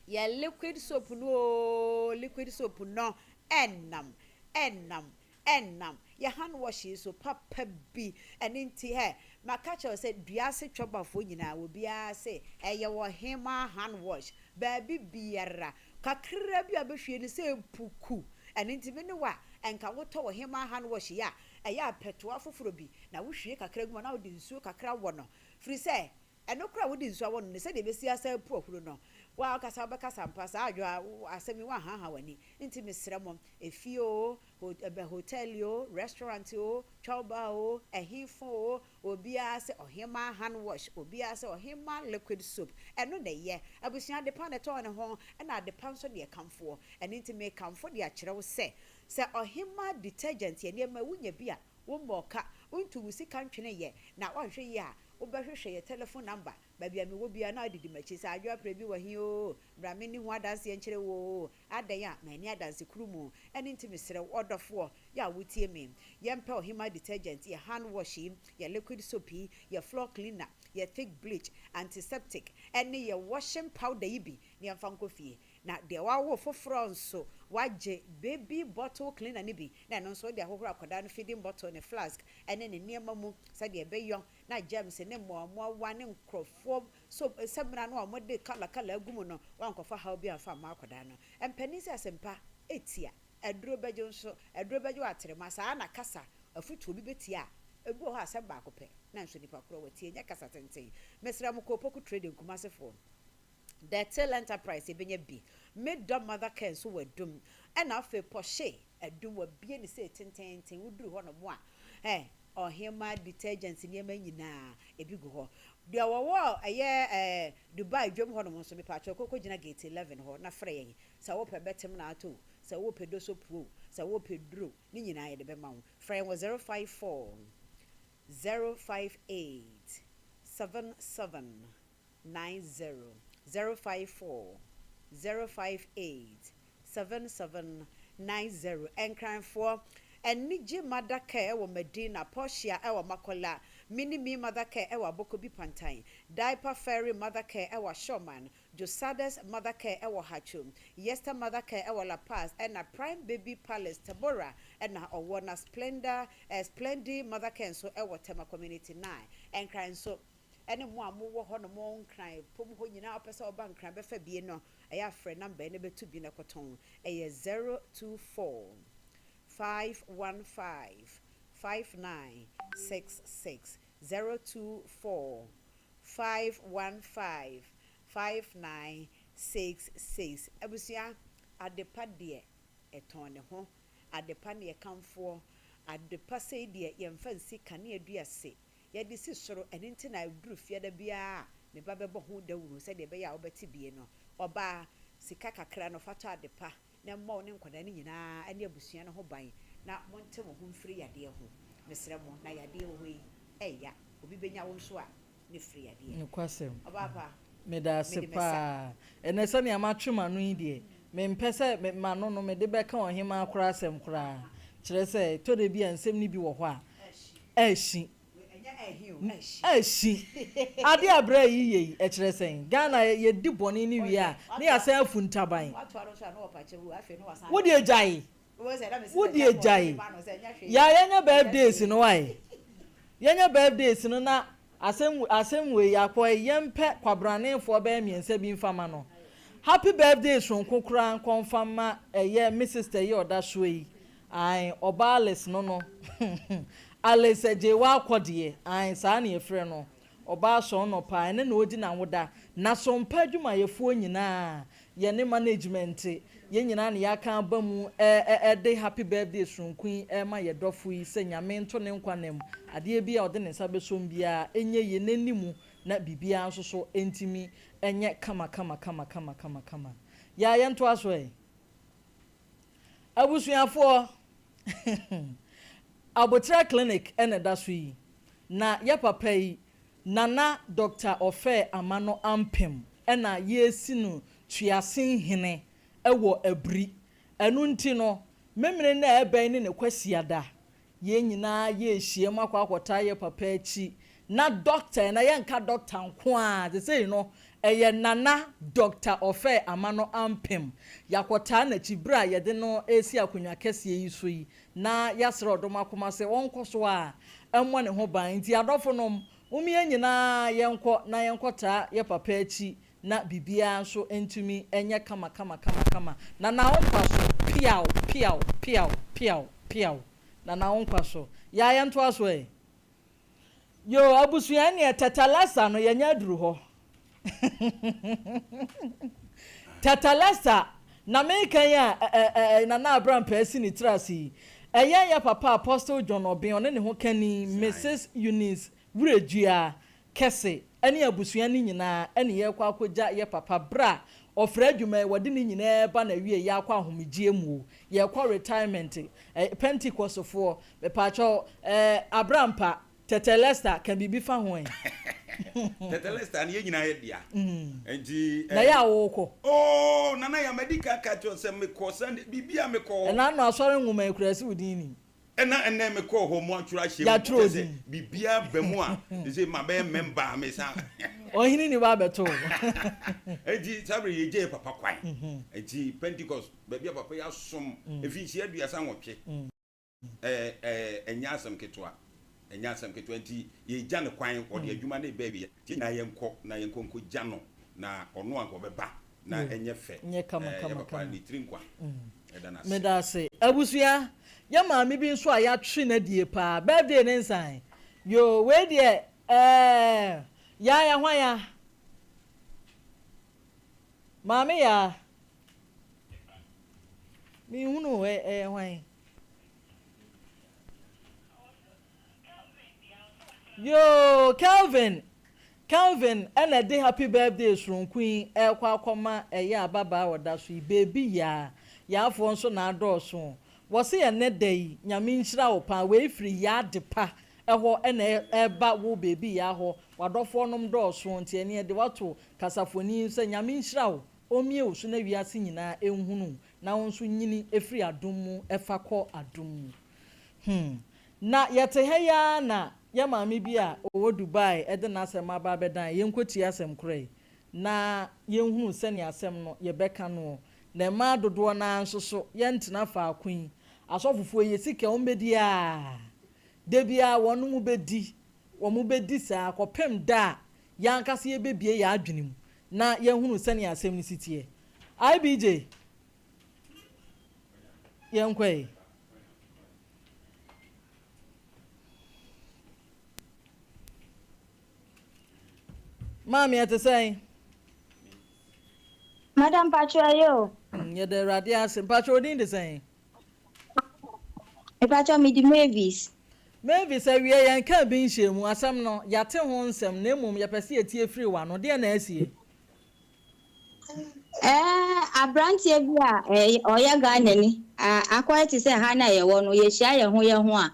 [SPEAKER 5] yɛn liquid soap no oo, liquid soap no, ɛnnam, ɛnnam, ɛnnam. Yɛn hand wash yi nso, papa bi. Ɛno nti, hɛ, maka kyerɛ wo sɛ dua ase twɔbafoɔ nyinaa, obiara se, ɛyɛ ɔhemaa hand wash. Baabi biara, kakra bi a wobɛhwie no sɛ puku. Ɛno nti, me ne wo a, ɛnka wotɔ ɔhemaa hand wash yi a, Ɛyɛ a pɛ toa foforɔ bi na wohwie kakra gu mu anaa wode nsuo kakra wɔ no, firi sɛ ɛno koraa a wode nsuo awɔ no no, sɛdeɛ ɛbɛsi asan apu ahuro no, wo ara ankasa wobɛkasa ampa, saa adwoa asɛm yi woanhaahaa w'ani. Nti mesrɛ mo, efie oo, hotɛli oo, restaurant oo, chow bar oo, ɛhefo oo, obiara sɛ Ɔhemmaa hand wash, obiara sɛ Ɔhemmaa liquid soap, ɛno na ɛyɛ. Abusua, adepa na ɛtɔn ne ho, ɛna adepa nso na yɛkamfoɔ. Ɛno nti mekamfo de akyerɛ wo sɛ, Sɛ ɔhemmaa detergent yɛ nneɛma a wunya bi a, wommɔɔ ka, wontuu wo sika ntwenee yɛ, na woanhwɛ yie a, wobɛhwehwɛ yɛ tɛlɛfon namba, baabi a mewɔ biara na woadidi m'akyi sɛ, Adwoa prɛ bi wɔ he oo, bra menni ho adanseɛ nkyerɛ wo oo, adɛn a, manni adanse koro mu. Ɛno nti mesrɛ wo, ɔdɔfoɔ, yɛ a wotie me, yɛmpɛ ɔhemmaa detergent, yɛ hand wash yi, yɛ liquid soap yi, yɛ floor cleaner, yɛ thick bleach, antiseptic, ɛne yɛ washing powder yi bi na yɛmfa nkɔ fie. Na deɛ wawo foforɔ nso, wagye baby bottle cleaner no bi, na ɛno nso wode ahohoro akwadaa no feeding bottle, ne flask, ne ne nneɛma mu sɛdeɛ ɛbɛyɔ na germs ne mmoawammoawa ne nkorɔfoɔ soap samina no a wɔde colour colour agu mu no, woankɔfa haw bi amfa amma akwadaa no. Mpanin sɛ asɛmpa tia, aduro bɛgye nso, aduro bɛgye wo atrema, saa ara na kasa afotuo bi bɛtia a, ebi wɔ hɔ a asɛm baako pɛ, nanso nipa korɔ watie, nyɛ kasa tenten. Mesrɛ mo kɔ Opoku Trading Kumasefoɔ. The Till Enterprise yɛbɛnya bi. Me dɔ Mother Care nso wɔ Adum. Ɛna afei Porsche Adum wabue ne sei tenteenten woduru hɔ nom a eh Ɔhemaa detergents nneɛma nyinaa ebi gu hɔ. Deɛ wɔwɔ ɛyɛ eh Dubai dwam hɔ nom nso mepaakyɛw kɔ kɔgyina gate 11 hɔ na frɛ yɛn. Sɛ wopɛ bɛtem na atɔ o, sɛ wopɛ dosopuo o, sɛ wopɛ duro ne nyinaa yɛde bɛma wo. Frɛ yɛn wɔ 054 058 77 90 054 058 7790 Nkranfoɔ Anigye Mother Care wɔ Madina, Portia wɔ Makola, Mini Me Mother Care wɔ Abokobi Pantan, Diaper Fairy Mother Care wɔ Ashorman, Josades Mother Care wɔ Hacho, Yester Mother Care wɔ La Paz ɛna Prime Baby Palace Tabora na ɔwɔ na Splendor eh, Splendy Mother Care nso wɔ Tema Community 9. Nkran nso. Ɛne mo a mowɔ hɔ nom Nkran pom hɔ nyinaa wopɛ sɛ woba Nkran bɛfa bie no ɛyɛ a frɛ number yi na bɛtu bi na kɔtɔn ɛyɛ 024 515 5966 024 515 5966 Abusua adepa deɛ ɛtɔn ne ho adepa ne yɛkamfoɔ adepa sei deɛ yɛmfa nsi kanea dua se Yɛde si soro, ɛno nti na ɛduru fiada biara a, me ba bɛbɔ ho dawuro sɛdeɛ ɛbɛyɛ a wobɛte bie no. Ɔbaa, sika kakra no, fa tɔ ade pa na mmɔ wo ne nkwadaa no nyinaa ne abusua no ho ban na monte mo ho mfiri yadeɛ ho. Mesrɛ mo, na yadeɛ wɔ hɔ yi, ɛya. Obi bɛnya wo nso a, ne firi yadeɛ.
[SPEAKER 2] Nokwasɛm.
[SPEAKER 5] Ɔbaa pa,
[SPEAKER 2] Meda ase
[SPEAKER 5] mede mɛsa.
[SPEAKER 2] paa. Ɛnnɛ sɛnea matwe m'ano yi deɛ, mempɛ sɛ me m'ano no mede bɛka ɔhemaa koraa asɛm koraa. Kyerɛ sɛ, ɛtɔ da bi a nsɛm no bi wɔ hɔ a, ɛhye. Ɛhyi. Adeɛ a bra yi yɛ yi, ɛkyerɛ sɛn? Ghana yɛdi bɔne no wie a, na yɛasan afu ntaban. Wo deɛ gyae. Wo deɛ gyae. Yaa yɛnyɛ birthdays no wae. Yɛnyɛ birthdays no na asɛm asɛm wei akɔ yi yɛmpɛ kwabranefoɔ bɛyɛ mmiɛnsa bi mfa ma no. Happy birthday soronko koraa nkɔ mfa mma ɛyɛ me sister yi a ɔda soɔ yi. Ae ɔbaa Alice no no Alice Agyeiwaa Kɔdeɛ ae saa na yɛfrɛ no. Ɔbaa sɔɔnɔ paa ɛnɛ na ɔredi n'awoda. N'asompa adwumayɛfoɔ nyinaa yɛne management yɛn nyinaa na yɛaka aba mu de happy birthday soronko yi rema yɛn dɔfo yi sɛ Nyame nto ne nkwa nna mu, adeɛ biara a ɔde ne nsa bɛsɔ mu biara ɛnyɛ yie na ɛnni mu na biribiara nso so ntumi nyɛ kama kama kama kama kama kama. Yaa yɛntoa so ɛ. Abusuafoɔ, Aboterɛ Clinic na ɛda so yi, na yɛ papa yi Nana Doctor Ɔfɛɛ Amano Ampem na yɛresi no Tuasen Hene wɔ Aburi. Ɛno nti no, Memene no a ɛbɛn ne ne Kwasiada, yɛn nyinaa yɛrehyiam akɔ akɔtaa yɛ papa akyi. Na Doctor, na yɛnka Doctor nko ara, sesei no ɛyɛ Nana Doctor Ɔfɛɛ Amano Ampem. Yɛakɔtaa n'akyi berɛ a yɛde no resi akonnwa kɛseɛ yi so yi, na yɛasrɛ ɔdom akoma sɛ ɔnkɔ so ara mmɔ ne ho ban. Nti adɔfonom, mom yɛn nyinaa yɛnkɔ na yɛnkɔtaa yɛ papa akyi na biribiara nso ntumi nyɛ kama kama kama kama. Nana wo nkwa so, piaw piaw piaw piaw piaw. Nana wo nkwa so. Yaa yɛntoa so ɛ. Yoo abusua ɛneɛ Tɛtɛlɛsa no yɛnya aduru hɔ Tɛtɛlɛsa na meka yi a ɛ Nana Abrampɛ asi ne tiri ase yi ɛyɛ yɛ papa Apostle John Obeng ɔne ne ho kani Mrs Eunice Wuredua Kɛse ɛne abusua no nyinaa ɛne yɛrekɔ akɔgya yɛ papa berɛ a ɔfrɛ adwuma yi wɔde ne nyinaa reba n'awieɛ akɔ ahomegyeɛ mu o yɛrekɔ retirement ɛ Pentecost foɔ Mepaakyɛw eh Abrampa, Tɛtɛ Lester ka biribi fa ho ɛ.
[SPEAKER 1] Tɛtɛ Lester no yɛn nyinaa yɛ dea. Nti
[SPEAKER 2] eh. Na yɛ a wokɔ?
[SPEAKER 1] Oh Nana Yaa madi kan aka akyerɛ wo sɛ mekɔ Sunday biribiara mekɔ hɔ.
[SPEAKER 2] Ɛna ano asɔre nwoma yi koraa si wo din nim.
[SPEAKER 1] Ɛna ɛnɛ mekɔɔ hɔ mo atwerɛ ahyɛ mu
[SPEAKER 2] Yɛatwerɛ
[SPEAKER 1] kyerɛ
[SPEAKER 2] wo
[SPEAKER 1] sɛ
[SPEAKER 2] din.
[SPEAKER 1] biribiara ba mu a sɛ mabɛyɛ member a mesan.
[SPEAKER 2] Ɔhene ni ba abɛto wo.
[SPEAKER 1] Nti saa berɛ yɛgya yɛ papa kwan. Nti Pentecost baabi a papa yi asom mfinhyia 38. Ɛɛ, ɛnyɛ asɛm ketewa. Ɛnyɛ asɛm ketewa. Nti yɛgya no kwan, ɔde adwuma no reba awieɛ. Nti yɛn nyinaa yɛnkɔ na yɛnkɔ nkɔgya no, na ɔno anka ɔbɛba na ɛnyɛ fɛ.
[SPEAKER 2] Nyɛ kama
[SPEAKER 1] Ɛɛ, yɛ
[SPEAKER 2] kama
[SPEAKER 1] papa,
[SPEAKER 2] kama.
[SPEAKER 1] ne tiri nkwa. Yɛda no ase.
[SPEAKER 2] Meda ase. Abusua, yɛ maame bi nso a yɛatwe no adie paa. Birthday ne nsan. Yoo, wei deɛ ɛɛ, Yaa yɛ hwan a? Maame Yaa. Menhunu o, ɛyɛ hwan? Yoo, Kelvin, Kelvin ɛna ɛde happy birthday soronko yi ɛrekɔ akɔma ɛyɛ ababaa a ɔda so yi, baby Yaa, Yaafoɔ nso na adɔɔso. Wɔse ɛnɛ da yi, Nyame nhyira wo paa, wei firi Yaa Adepa ɛhɔ ɛna ɛreba wo baby Yaa hɔ, w'adɔfoɔ nom dɔɔso nti ɛneɛ de woato kasafoni sɛ Nyame nhyira wo Ɔmmue wo so na wiase nyinaa nhunu wo na wo nso nyini firi adom mu fa kɔ adom mu. Hmm. Na yɛte ha yi ara na yɛn maame bi a ɔwɔ Dubai de n'asɛm aba abɛdan yɛn. Yɛnkɔtie asɛm korɔ yi na yɛnhunu sɛnea asɛm no yɛbɛka noɔ. Na mmaa dodoɔ no ara nso so yɛntena faako yi. Asɔfofoɔ yi yɛ sika wɔbɛdi ara. Da biara wɔnom bɛdi, wɔbɛdi saa kɔpem da a yɛn ankasa yɛbɛbue yɛn adwene mu na yɛahunu sɛnea asɛm no si teɛ. IBJ, yɛnkɔ ɛ. Maame, ɛte sɛn?
[SPEAKER 6] Madam Mpacho ɛyɛ o.
[SPEAKER 2] Yɛda Awurade ase. Mpacho odin de sɛn?
[SPEAKER 6] Mepakyɛw mede Mavis.
[SPEAKER 2] Mavis, awiei yɛnkaa bi nhyɛɛ mu. Asɛm no, yɛate ho nsɛm, na mmom yɛpɛ sɛ yɛtie firi w'ano. Deɛn na asie?
[SPEAKER 6] Ɛɛ, aberanteɛ bi a ɔyɛ Ghanani, akɔyɛ te sɛ ha no a yɛwɔ no, yɛhyia yɛn ho yɛn ho a,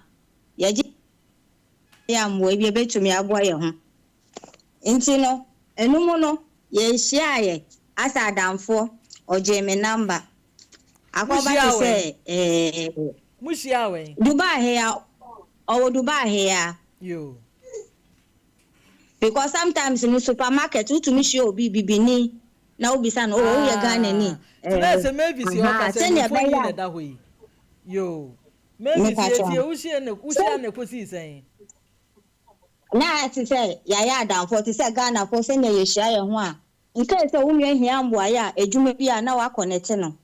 [SPEAKER 6] yɛgye yɛ a mmoa bi ɛbɛtumi aboa yɛn ho. Nti no, ɛno mu no, yɛhyiaeɛ asɛ adamfoɔ, ɔgyee me number. Akɔba te sɛ ɛɛ.
[SPEAKER 2] Mo hyia wɛn?
[SPEAKER 6] Dubai he a, ɔwɔ Dubai he a.
[SPEAKER 2] Yoo.
[SPEAKER 6] Because sometimes no supermarket wotumi hyia obi bibini na wobisa no, oh woyɛ Ghanani?
[SPEAKER 2] Ah, nti na
[SPEAKER 6] Eh,
[SPEAKER 2] ɛsɛ Mavis yɛ
[SPEAKER 6] ahaa,
[SPEAKER 2] ɔkasa
[SPEAKER 6] sɛnea
[SPEAKER 2] mfoni
[SPEAKER 6] ɛbɛyɛ
[SPEAKER 2] na
[SPEAKER 6] a
[SPEAKER 2] ɛda hɔ yi. Yoo. Mavis
[SPEAKER 6] mepakyɛ
[SPEAKER 2] yɛtie
[SPEAKER 6] wo.
[SPEAKER 2] wohyia ne
[SPEAKER 6] Sɛ
[SPEAKER 2] wohyia ne kosii sɛn?
[SPEAKER 6] na te sɛ yɛayɛ adamfoɔ te sɛ Ghanafoɔ sɛnea yɛhyia yɛn ho a, nkae sɛ wo nua hia mboaeɛ a adwuma bi a na woakɔnɛte no.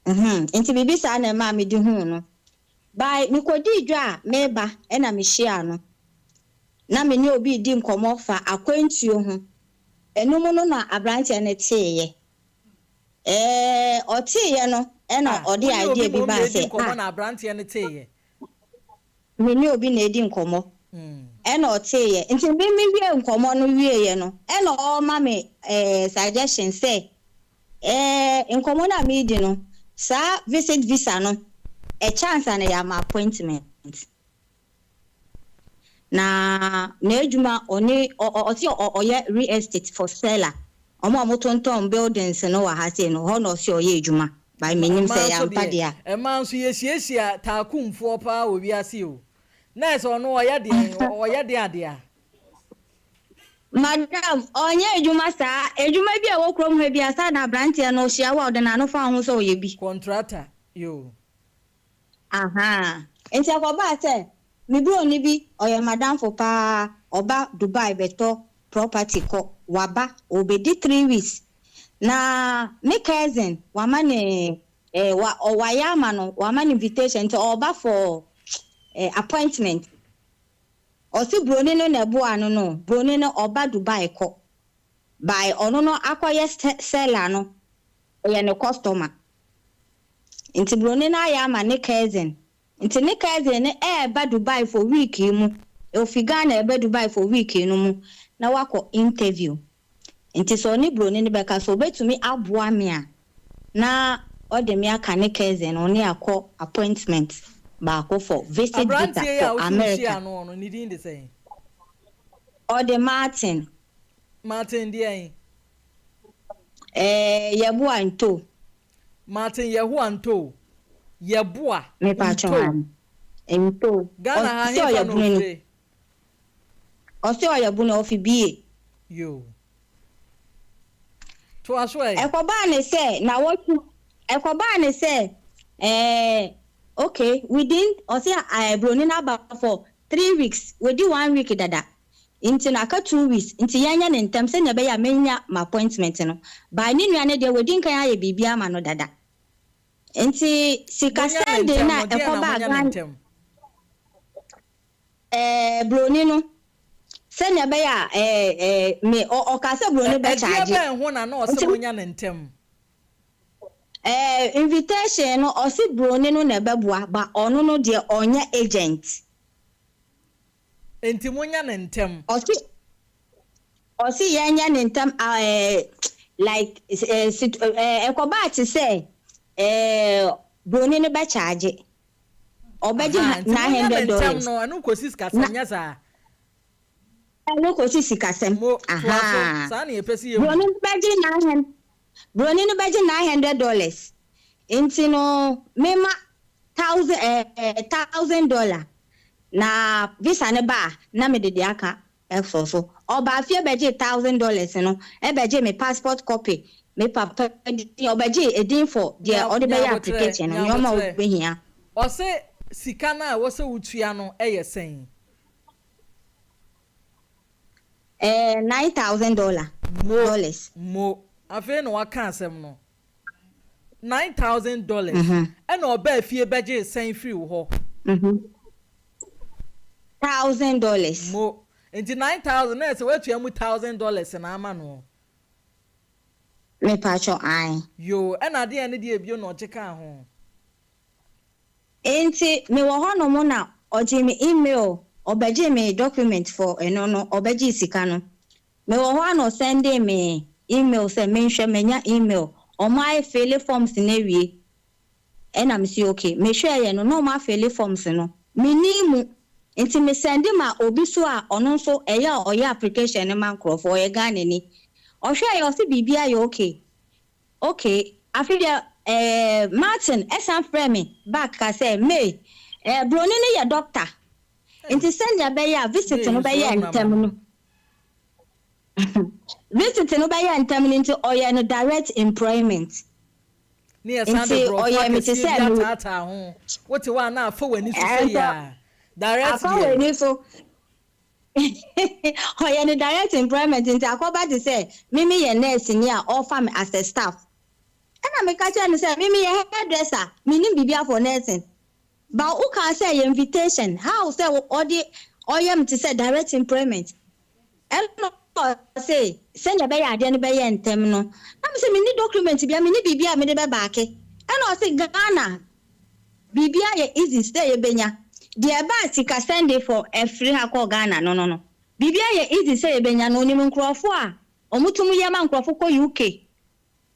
[SPEAKER 6] Mhm, nti biribi saa na ɛmaa mede huu no. By mekɔdii dwa a mereba na mehyiaa no. Na me ne obi redi nkɔmmɔ fa akwantuo ho. Ɛno mu no na aberanteɛ no teeɛ. Ɛɛ, ɔteeɛ no ɛna
[SPEAKER 2] Ah,
[SPEAKER 6] ɔde
[SPEAKER 2] wo ne obi
[SPEAKER 6] idea bi
[SPEAKER 2] mmom na
[SPEAKER 6] baa
[SPEAKER 2] edi
[SPEAKER 6] sɛ,
[SPEAKER 2] nkɔmmɔ
[SPEAKER 6] ah,
[SPEAKER 2] na aberanteɛ no teeɛ.
[SPEAKER 6] me ne obi na edi nkɔmmɔ. Ɛna ɔteeɛ. Nti me me wiee nkɔmmɔ no wieeɛ no, ɛna ɔrema me ɛɛ suggestion sɛ, ɛɛ nkɔmmɔ no a meredi no, saa visit visa no, ɛkyɛ ansa na yɛama appointment. Na n'adwuma ɔne ɔ ɔ ɔse ɔ ɔyɛ real estate for seller. Wɔn a wɔtontɔn buildings no wɔ ha sei no, hɔ na ɔse ɔyɛ adwuma. But mennim
[SPEAKER 2] Mmaa
[SPEAKER 6] sɛ ɛyɛ
[SPEAKER 2] nso
[SPEAKER 6] ampa
[SPEAKER 2] deɛ,
[SPEAKER 6] deɛ a.
[SPEAKER 2] mmaa nso yɛhyiahyia taakumfoɔ paa wɔ wiase o. Nurse ɔno ɔyɛ deɛn? Ɔyɛ deɛn adeɛ a?
[SPEAKER 6] Madam, ɔnyɛ adwuma saa. Adwuma bi a ɛwɔ kurom ha biara, saa na aberanteɛ no ɔhyia wo a, ɔde n'ano fa wo ho sɛ ɔyɛ bi.
[SPEAKER 2] Kɔntrata, yoo.
[SPEAKER 6] Ahaa. Nti ɛkɔbaa sɛ, me broni bi, ɔyɛ m'adamfo paa, ɔba Dubai bɛtɔ property kɔ, waba, ɔrebɛdi 3 weeks. Na me cousin, wama no eh, wa, wayɛ ama no, wama no invitation, nti ɔreba for eh, appointment. Ɔse broni no na ɛboaa no no, broni no ɔba Dubai kɔ, by ɔno no akɔyɛ seller no, ɔyɛ ne customer. Nti broni no ayɛ ama ne cousin. Nti ne cousin no ɛɛba Dubai for week yi mu, ofi Ghana ɛɛba Dubai for week yi no mu na wakɔ interview. Nti sɛ ɔne broni no bɛka sɛ obetumi aboa me a, na ɔde me aka ne cousin no ne akɔ appointment baako for visit visa
[SPEAKER 2] Aberanteɛ yi a
[SPEAKER 6] for
[SPEAKER 2] wo se
[SPEAKER 6] America.
[SPEAKER 2] wohyiaa no no, ne din de sɛn?
[SPEAKER 6] Ɔde Martin.
[SPEAKER 2] Martin deɛn?
[SPEAKER 6] Ɛɛ Yeboah Ntow.
[SPEAKER 2] Martin Yehoah Ntow. Yeboah
[SPEAKER 6] Mepakyɛw
[SPEAKER 2] Ntow.
[SPEAKER 6] aane. Ntow.
[SPEAKER 2] Ghana ha
[SPEAKER 6] Ɔse
[SPEAKER 2] hefa
[SPEAKER 6] ɔyɛ
[SPEAKER 2] na
[SPEAKER 6] Bunoni.
[SPEAKER 2] ofire?
[SPEAKER 6] Ɔse ɔyɛ Bunoni, ɔfi BA.
[SPEAKER 2] Yoo. Toa so ɛ.
[SPEAKER 6] Ɛkɔbaa ne sɛ nawɔtwe ɛkɔbaa ne sɛ ɛɛ okay within ɔse ɛɛ broni no aba for 3 weeks wadi one week dada nti no aka 2 weeks nti yɛnyɛ ne ntɛm sɛnea ɛbɛyɛ a menya m'appointment no by ne nua no deɛ wadi nkan ayɛ biribi ama no dada nti sika
[SPEAKER 2] Monya ne
[SPEAKER 6] sɛnde
[SPEAKER 2] ntɛm
[SPEAKER 6] no
[SPEAKER 2] no,
[SPEAKER 6] a
[SPEAKER 2] deɛn na
[SPEAKER 6] ɛkɔbaa
[SPEAKER 2] monya ne
[SPEAKER 6] Ghana
[SPEAKER 2] ntɛm?
[SPEAKER 6] Ɛɛ broni no sɛnea ɛbɛyɛ a ɛɛ ɛɛ me ɔ ɔka sɛ broni
[SPEAKER 2] Ɛdeɛ
[SPEAKER 6] bɛkyaagye
[SPEAKER 2] bɛn ho na na ɔse
[SPEAKER 6] nti
[SPEAKER 2] monya ne ntɛm?
[SPEAKER 6] Ɛɛ invitation no ɔse broni no na ɛbɛboa ba ɔno no deɛ ɔnyɛ agent.
[SPEAKER 2] Enti monya ne ntɛm.
[SPEAKER 6] Ɔse yɛnyɛ ne ntɛm ɛɛ like ɛɛ sit ɛɛ ɛkɔbaa te sɛ ɛɛ broni no bɛkyaagye ɔbɛgye
[SPEAKER 2] Aha, nti
[SPEAKER 6] nine
[SPEAKER 2] monya ne
[SPEAKER 6] hundred
[SPEAKER 2] ntɛm
[SPEAKER 6] dollars
[SPEAKER 2] no, ɛno kɔsi sikasɛm,
[SPEAKER 6] na
[SPEAKER 2] nyɛ saa?
[SPEAKER 6] Ɛno kɔsi sikasɛm.
[SPEAKER 2] Mo, toa so,
[SPEAKER 6] Ahaa.
[SPEAKER 2] saa na yɛpɛ sɛ yɛhu.
[SPEAKER 6] Broni no bɛgye $900 nti no mema thousand ɛɛ $1,000 na visa no ba a na mede deɛ aka ɛsɔ so. Ɔbaa fie bɛgye $1,000 no ɛbɛgye me passport copy, me papa din, ɔbɛgye edin for deɛ ɔde bɛyɛ
[SPEAKER 2] Nyabotrɛ,
[SPEAKER 6] application no, nneɛma a
[SPEAKER 2] nyabotrɛ.
[SPEAKER 6] ɔbɛhia.
[SPEAKER 2] Ɔse sika no a ɛwɔ sɛ wotua no yɛ sɛn?
[SPEAKER 6] Ɛɛ $9,000
[SPEAKER 2] Mo,
[SPEAKER 6] dollars.
[SPEAKER 2] mo. Afei na waka asɛm no. $9,000. Ɛna ɔbaa fie bɛgyee sɛn firi wo hɔ?
[SPEAKER 6] $1,000.
[SPEAKER 2] Mo. Nti 9,000 na ɛsɛ woatua mu $1,000 na ama no.
[SPEAKER 6] Mepatwɔ ae.
[SPEAKER 2] Yoo, ɛna adeɛ ne deɛ ebio na ɔgye kaa ho.
[SPEAKER 6] Nti mewɔ hɔnom na ɔgye me email, ɔbɛgye me document for ɛno no, ɔbɛgye sika no. Mewɔ hɔ a na ɔsɛnde me email sɛ menhwɛ menya email. Ɔmo ayɛ fill forms no awie. Ɛna mesi okay. Mehwɛeɛ no na ɔmo afill forms no. Menni mu. Nti mesɛnde ma obi so a ɔno nso ɛyɛ a ɔyɛ application no ma nkurɔfoɔ, ɔyɛ Ghanani. Ɔhwɛeɛ ɔse biribi ayɛ okay. Okay, afei deɛ Martin ɛsan frɛ me back ka sɛ May, broni no yɛ doctor. Nti sɛnea ɛbɛyɛ a visit
[SPEAKER 2] May
[SPEAKER 6] no
[SPEAKER 2] nso
[SPEAKER 6] bɛyɛ
[SPEAKER 2] woahunu
[SPEAKER 6] ntɛm
[SPEAKER 2] amane.
[SPEAKER 6] no. Visit no bɛyɛ ntɛm no nti ɔyɛ no direct employment.
[SPEAKER 2] Ne yɛsan de
[SPEAKER 6] Nti
[SPEAKER 2] borɔfo
[SPEAKER 6] ɔyɛ me te
[SPEAKER 2] akɛseɛ
[SPEAKER 6] sɛ
[SPEAKER 2] bi
[SPEAKER 6] me
[SPEAKER 2] ataataa ho. Wote hɔ a na afa w'ani so sei
[SPEAKER 6] ɛntɔ
[SPEAKER 2] a. Direct
[SPEAKER 6] afa
[SPEAKER 2] deɛ.
[SPEAKER 6] w'ani so. Ɔyɛ no direct employment nti akɔba te sɛ me meyɛ nurse ni a ɔrefa me as a staff. Ɛna meka kyerɛɛ no sɛ me meyɛ hairdresser, mennim biribiara for nursing. But wo kaa sɛ ɛyɛ invitation, how sɛ ɔde ɔyɛ me te sɛ direct employment? Ɛna ɔse sɛnea ɛbɛyɛ a adeɛ no bɛyɛ ntɛm no, na mese menni document biara, menni biribiara a mede bɛ baake. Ɛna ɔse Ghana biribiara yɛ easy sɛ yɛbɛnya. Deɛ ɛbaa sika sɛnde for ɛfiri ha kɔ Ghana no no no, biribiara yɛ easy sɛ yɛbɛnya no, onim nkorɔfoɔ a wɔtum yɛ ma nkorɔfo kɔ UK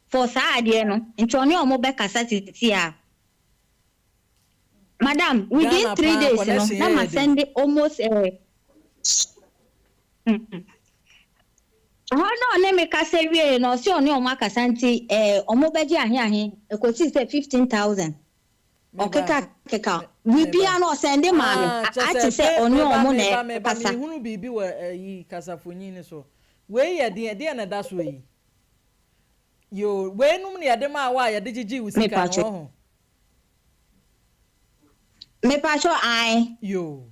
[SPEAKER 6] for saa adeɛ no, nti ɔne wɔn bɛkasa sisi a. Madam, within
[SPEAKER 2] Ghana
[SPEAKER 6] 3
[SPEAKER 2] paa
[SPEAKER 6] days no,
[SPEAKER 2] connection
[SPEAKER 6] na
[SPEAKER 2] yɛ
[SPEAKER 6] ma
[SPEAKER 2] yɛ den.
[SPEAKER 6] sɛnde almost eh, Ɛhɔ na ɔne me kasa wiei no, ɔse ɔne ɔmo akasa nti eh, ɔmo bɛgye ahe ahe, ɛkɔsii sɛ 15,000.
[SPEAKER 2] Meba,
[SPEAKER 6] Ɔkeka keka,
[SPEAKER 2] meba.
[SPEAKER 6] biribiara no ɔsɛnde maa me,
[SPEAKER 2] Ah, kyɛ
[SPEAKER 6] ate
[SPEAKER 2] sɛ
[SPEAKER 6] sɛ
[SPEAKER 2] pe,
[SPEAKER 6] ɔne
[SPEAKER 2] meba,
[SPEAKER 6] ɔmo na
[SPEAKER 2] meba, meba,
[SPEAKER 6] ɛkasa.
[SPEAKER 2] mehunu biribi wɔ ayi kasafonyin no so. Wei yɛ deɛn, deɛn na ɛda soɔ yi? Yoo, weinom na yɛde maa wo a yɛde gyegyee wo sika no,
[SPEAKER 6] Mepakyɛw.
[SPEAKER 2] wɔho?
[SPEAKER 6] Mepakyɛw, ae.
[SPEAKER 2] Yoo.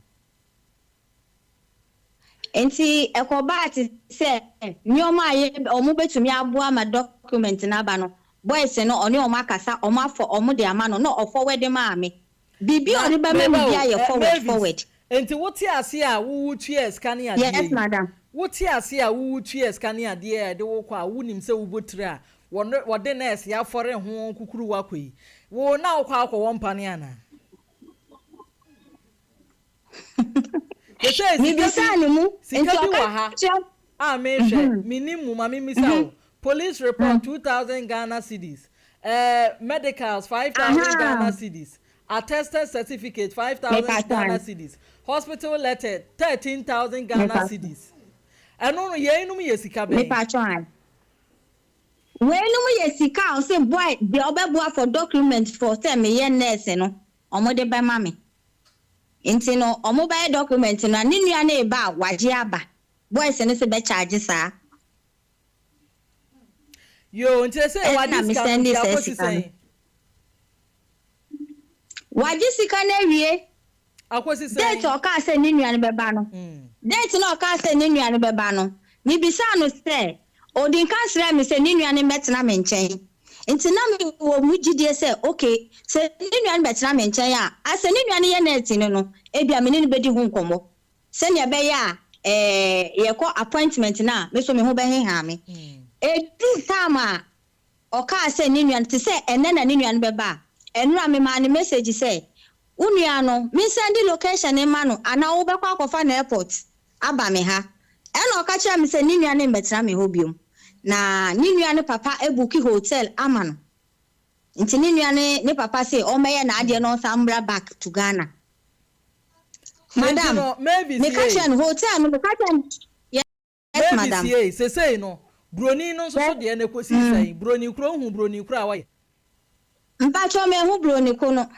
[SPEAKER 6] Enti ɛkɔbaa te sɛ nneɛma a yɛ wɔbɛtumi aboa ma document no aba no, boys no ɔne wɔn akasa, wɔn afɔ wɔn de ama no na ɔforward maa me. Biribi a
[SPEAKER 2] Na
[SPEAKER 6] ɔde bɛma me
[SPEAKER 2] meba o,
[SPEAKER 6] biara yɛ
[SPEAKER 2] eh,
[SPEAKER 6] forward,
[SPEAKER 2] Mavis,
[SPEAKER 6] forward.
[SPEAKER 2] enti wote ase a wo wotuaa sika ne adeɛ
[SPEAKER 6] Yes,
[SPEAKER 2] yi?
[SPEAKER 6] madam.
[SPEAKER 2] Wote ase a wo wotuaa sika ne adeɛ a ɛde wo kɔ a wonim sɛ wobɔ tiri a wɔne wɔde nɛɛse afɔre ho kukuruwa kɔ yi, wo na wokɔ akɔwɔ mpane anaa? Sesei sika bi
[SPEAKER 6] Mebisaa ne mu,
[SPEAKER 2] sika
[SPEAKER 6] nti
[SPEAKER 2] bi
[SPEAKER 6] ɔka
[SPEAKER 2] wɔ ha
[SPEAKER 6] kyerɛ
[SPEAKER 2] a mehwɛ, mennim mu, ma memmisa wo. Police report 2000 Ghana cedis, eh, medicals 5000 Ghana
[SPEAKER 6] Ahaa,
[SPEAKER 2] cedis, attested certificate 5000
[SPEAKER 6] mepa
[SPEAKER 2] Ghana
[SPEAKER 6] kyɛw.
[SPEAKER 2] cedis, hospital letter 13,000 Ghana
[SPEAKER 6] Mepa
[SPEAKER 2] cedis. Ɛno no, yeinom yɛ sika bɛn?
[SPEAKER 6] mepa kyɛw. Weinom yɛ sika a ɔse boy deɛ ɔbɛboa for document for sɛ meyɛ nurse no, ɔmo de bɛma me. Nti no ɔmo bɛyɛ document no a ne nua no reba a wagye aba. Boys no se bɛ charge saa.
[SPEAKER 2] Yoo nti sesei
[SPEAKER 6] Ɛna
[SPEAKER 2] wagye
[SPEAKER 6] me
[SPEAKER 2] sika no
[SPEAKER 6] sɛndee
[SPEAKER 2] nti
[SPEAKER 6] saa
[SPEAKER 2] akosi
[SPEAKER 6] sika no.
[SPEAKER 2] sɛn?
[SPEAKER 6] Wagye sika no awie.
[SPEAKER 2] Akosi
[SPEAKER 6] Date
[SPEAKER 2] sɛn?
[SPEAKER 6] a ɔkaa sɛ ne nua no bɛba no, date no a ɔkaa sɛ ne nua no bɛba no, mebisaa no sɛ, ɔdi nkan srɛɛ me sɛ ne nua no mmɛtena me nkyɛn. Nti na mewɔ mu gyidie sɛ okay, sɛ ne nua no bɛtena me nkyɛn a, asɛ ne nua no yɛ nɛɛseni no, ebia me ne no bɛdi ho nkɔmmɔ sɛnea ɛbɛyɛ a ɛɛ yɛkɔ appointment no a, me nso me ho bɛheha me. Ɛduu time a Ɔkaa sɛ ne nua no, te sɛ ɛnnɛ na ne nua no bɛba a, ɛnora memaa no message sɛ, wo nua no, mensɛnde location mma no anaa wobɛkɔ akɔfa no airport aba me ha. Ɛna ɔka kyerɛɛ me sɛ ne nua no mmɛtena me hɔ biom. Na ne nua no papa abuki hotel ama no. Nti ne nua no ne papa se ɔmmɛyɛ n'adeɛ na ɔnsan mmra back to Ghana.
[SPEAKER 2] Enti
[SPEAKER 6] Madam,
[SPEAKER 2] no, Mavis
[SPEAKER 6] meka
[SPEAKER 2] yei.
[SPEAKER 6] kyerɛɛ no, hotel no, meka kyerɛɛ no, yes
[SPEAKER 2] Mavis
[SPEAKER 6] madam.
[SPEAKER 2] yei, sesei no, broni no nso so deɛ no ɛkɔsii sɛn? Broni koro, wohuu broni koro a ɔyɛ?
[SPEAKER 6] Mpakyɛw manhu broni ko no.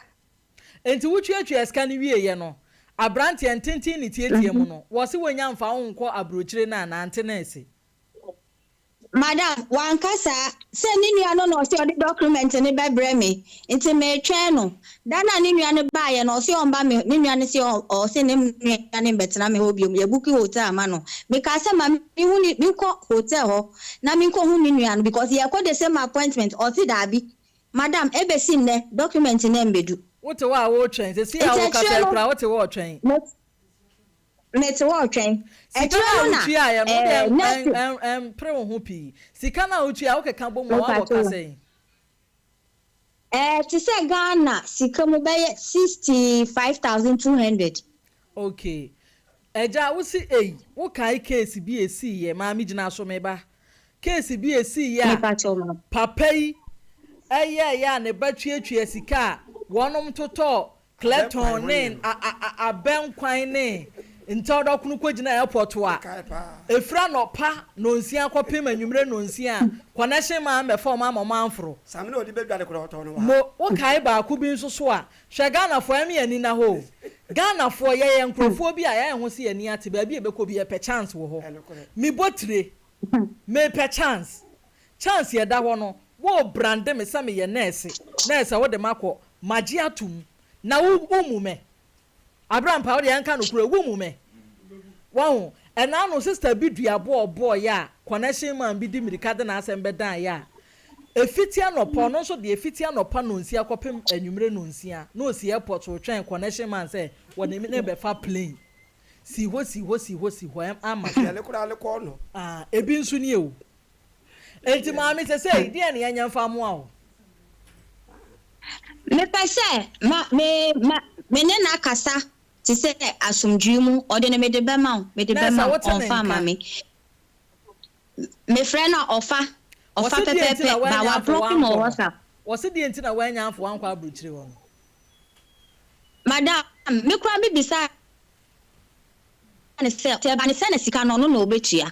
[SPEAKER 2] Enti wotuatuaa sika no wieeɛ no, aberanteɛ ntenten ne tiatia mu no, wɔse wɔnnya mfa wo nkɔ aburokyire no anaa? Nte nɛɛse.
[SPEAKER 6] Madam, wanka saa. Sɛ ne nua no na ɔse ɔde document no bɛbrɛ me, nti meretwɛn no. Da no a ne nua no baeɛ no, ɔse ɔmba me, ne nua no se ɔse ne nua no mbɛtena me hɔ biom, yɛbuki hotel ama no. Mekaa sɛ ma menhu ne, menkɔ hotel hɔ na menkɔhu ne nua no because yɛrekɔ the same appointment, ɔse daabi. Madam, ɛbɛsi nnɛ, document no ɛmbɛdu.
[SPEAKER 2] Wote hɔ a woretwɛn, seesei a
[SPEAKER 6] Nti
[SPEAKER 2] wokasa
[SPEAKER 6] akyire
[SPEAKER 2] yi
[SPEAKER 6] no,
[SPEAKER 2] koraa wote hɔ retwɛn.
[SPEAKER 6] me. Mete hɔ retwɛn.
[SPEAKER 2] Sika
[SPEAKER 6] Akyire
[SPEAKER 2] no a
[SPEAKER 6] no na
[SPEAKER 2] wotuaeɛ no, wode
[SPEAKER 6] ɛɛ nɛɛse.
[SPEAKER 2] ɛmpere wo ho pii. Sika no a wotuaeɛ, wokeka bɔ mu a, woabɔ ka
[SPEAKER 6] Mepakyɛw.
[SPEAKER 2] sɛn?
[SPEAKER 6] Ɛɛ te sɛ Ghana sika mu bɛyɛ 65,200.
[SPEAKER 2] Okay. Agya, wo se ei, wokae case bi a ɛsiiɛ, maame gyina so me ba. Case bi a ɛsiiɛ a
[SPEAKER 6] Mepakyɛw ma.
[SPEAKER 2] papa yi yɛeɛ a ne ba tuatua sika a wɔnom totɔɔ Clepton ne abɛnkwan ne ntawdɔkono kɔgyina airport a, ɛfiri anɔpa nnɔnsia kɔpem anwummerɛ nnɔnsia a, connection man ammɛfa wɔn amma wɔn amforo. Mo, wokae baako bi nso so a, hwɛ Ghanafoɔ, ɛme ani nna hɔ o. Ghanafoɔ, yɛyɛ nkorɔfoɔ bi a yɛayɛ ho sɛ yɛn ani ate, baabi a yɛbɛkɔ bi yɛpɛ chance wɔ hɔ. Mebɔ tire. Mepɛ chance. Chance ɛda hɔ no, wo brande me sɛ meyɛ nɛɛse, nɛɛse a wode makɔ, magye atom. Na wo wo mu me. Abrampa wo deɛ yɛnka nokorɛ, wo mu me. Wahu? Ɛna ano sister bi dua boɔ ɔbɔɔeɛ a connection man bi de mirika de n'asɛm bɛdaeɛ a, ɛfiti anɔpa, ɔno nso deɛ ɛfiti anɔpa nonsia kɔpem anwumerɛ nonsia, na ɔsi airport retwɛn connection man sɛ wɔde no rebɛfa plane. Si hɔ si hɔ si hɔ si hɔ ama so.
[SPEAKER 3] Yɛne koraa ne kɔɔ no.
[SPEAKER 2] Ah, ebi nso nie o. Enti maame sesei deɛn na yɛnyɛ mfa mmoa wo?
[SPEAKER 6] Mepɛ sɛ ma me ma me ne no akasa te sɛ asomdwoe mu. Ɔde no mede bɛma wo, mede
[SPEAKER 2] Nɛɛsɛ
[SPEAKER 6] bɛma wo,
[SPEAKER 2] wote ne
[SPEAKER 6] ɔmfa mma
[SPEAKER 2] nka.
[SPEAKER 6] me. Mefrɛ no a ɔfa, ɔfa
[SPEAKER 2] Wɔse deɛn nti
[SPEAKER 6] pɛpɛɛpɛ,
[SPEAKER 2] na
[SPEAKER 6] but
[SPEAKER 2] woannya amfa
[SPEAKER 6] wablɔke me
[SPEAKER 2] woankɔ
[SPEAKER 6] wɔ
[SPEAKER 2] no?
[SPEAKER 6] WhatsApp.
[SPEAKER 2] Wɔse deɛn nti na woannya amfa woankɔ aburokyire hɔ no?
[SPEAKER 6] Madam, me koraa me bisaa no sɛ, sɛ ɛba no sɛ na sika no ɔno na ɔbɛtua.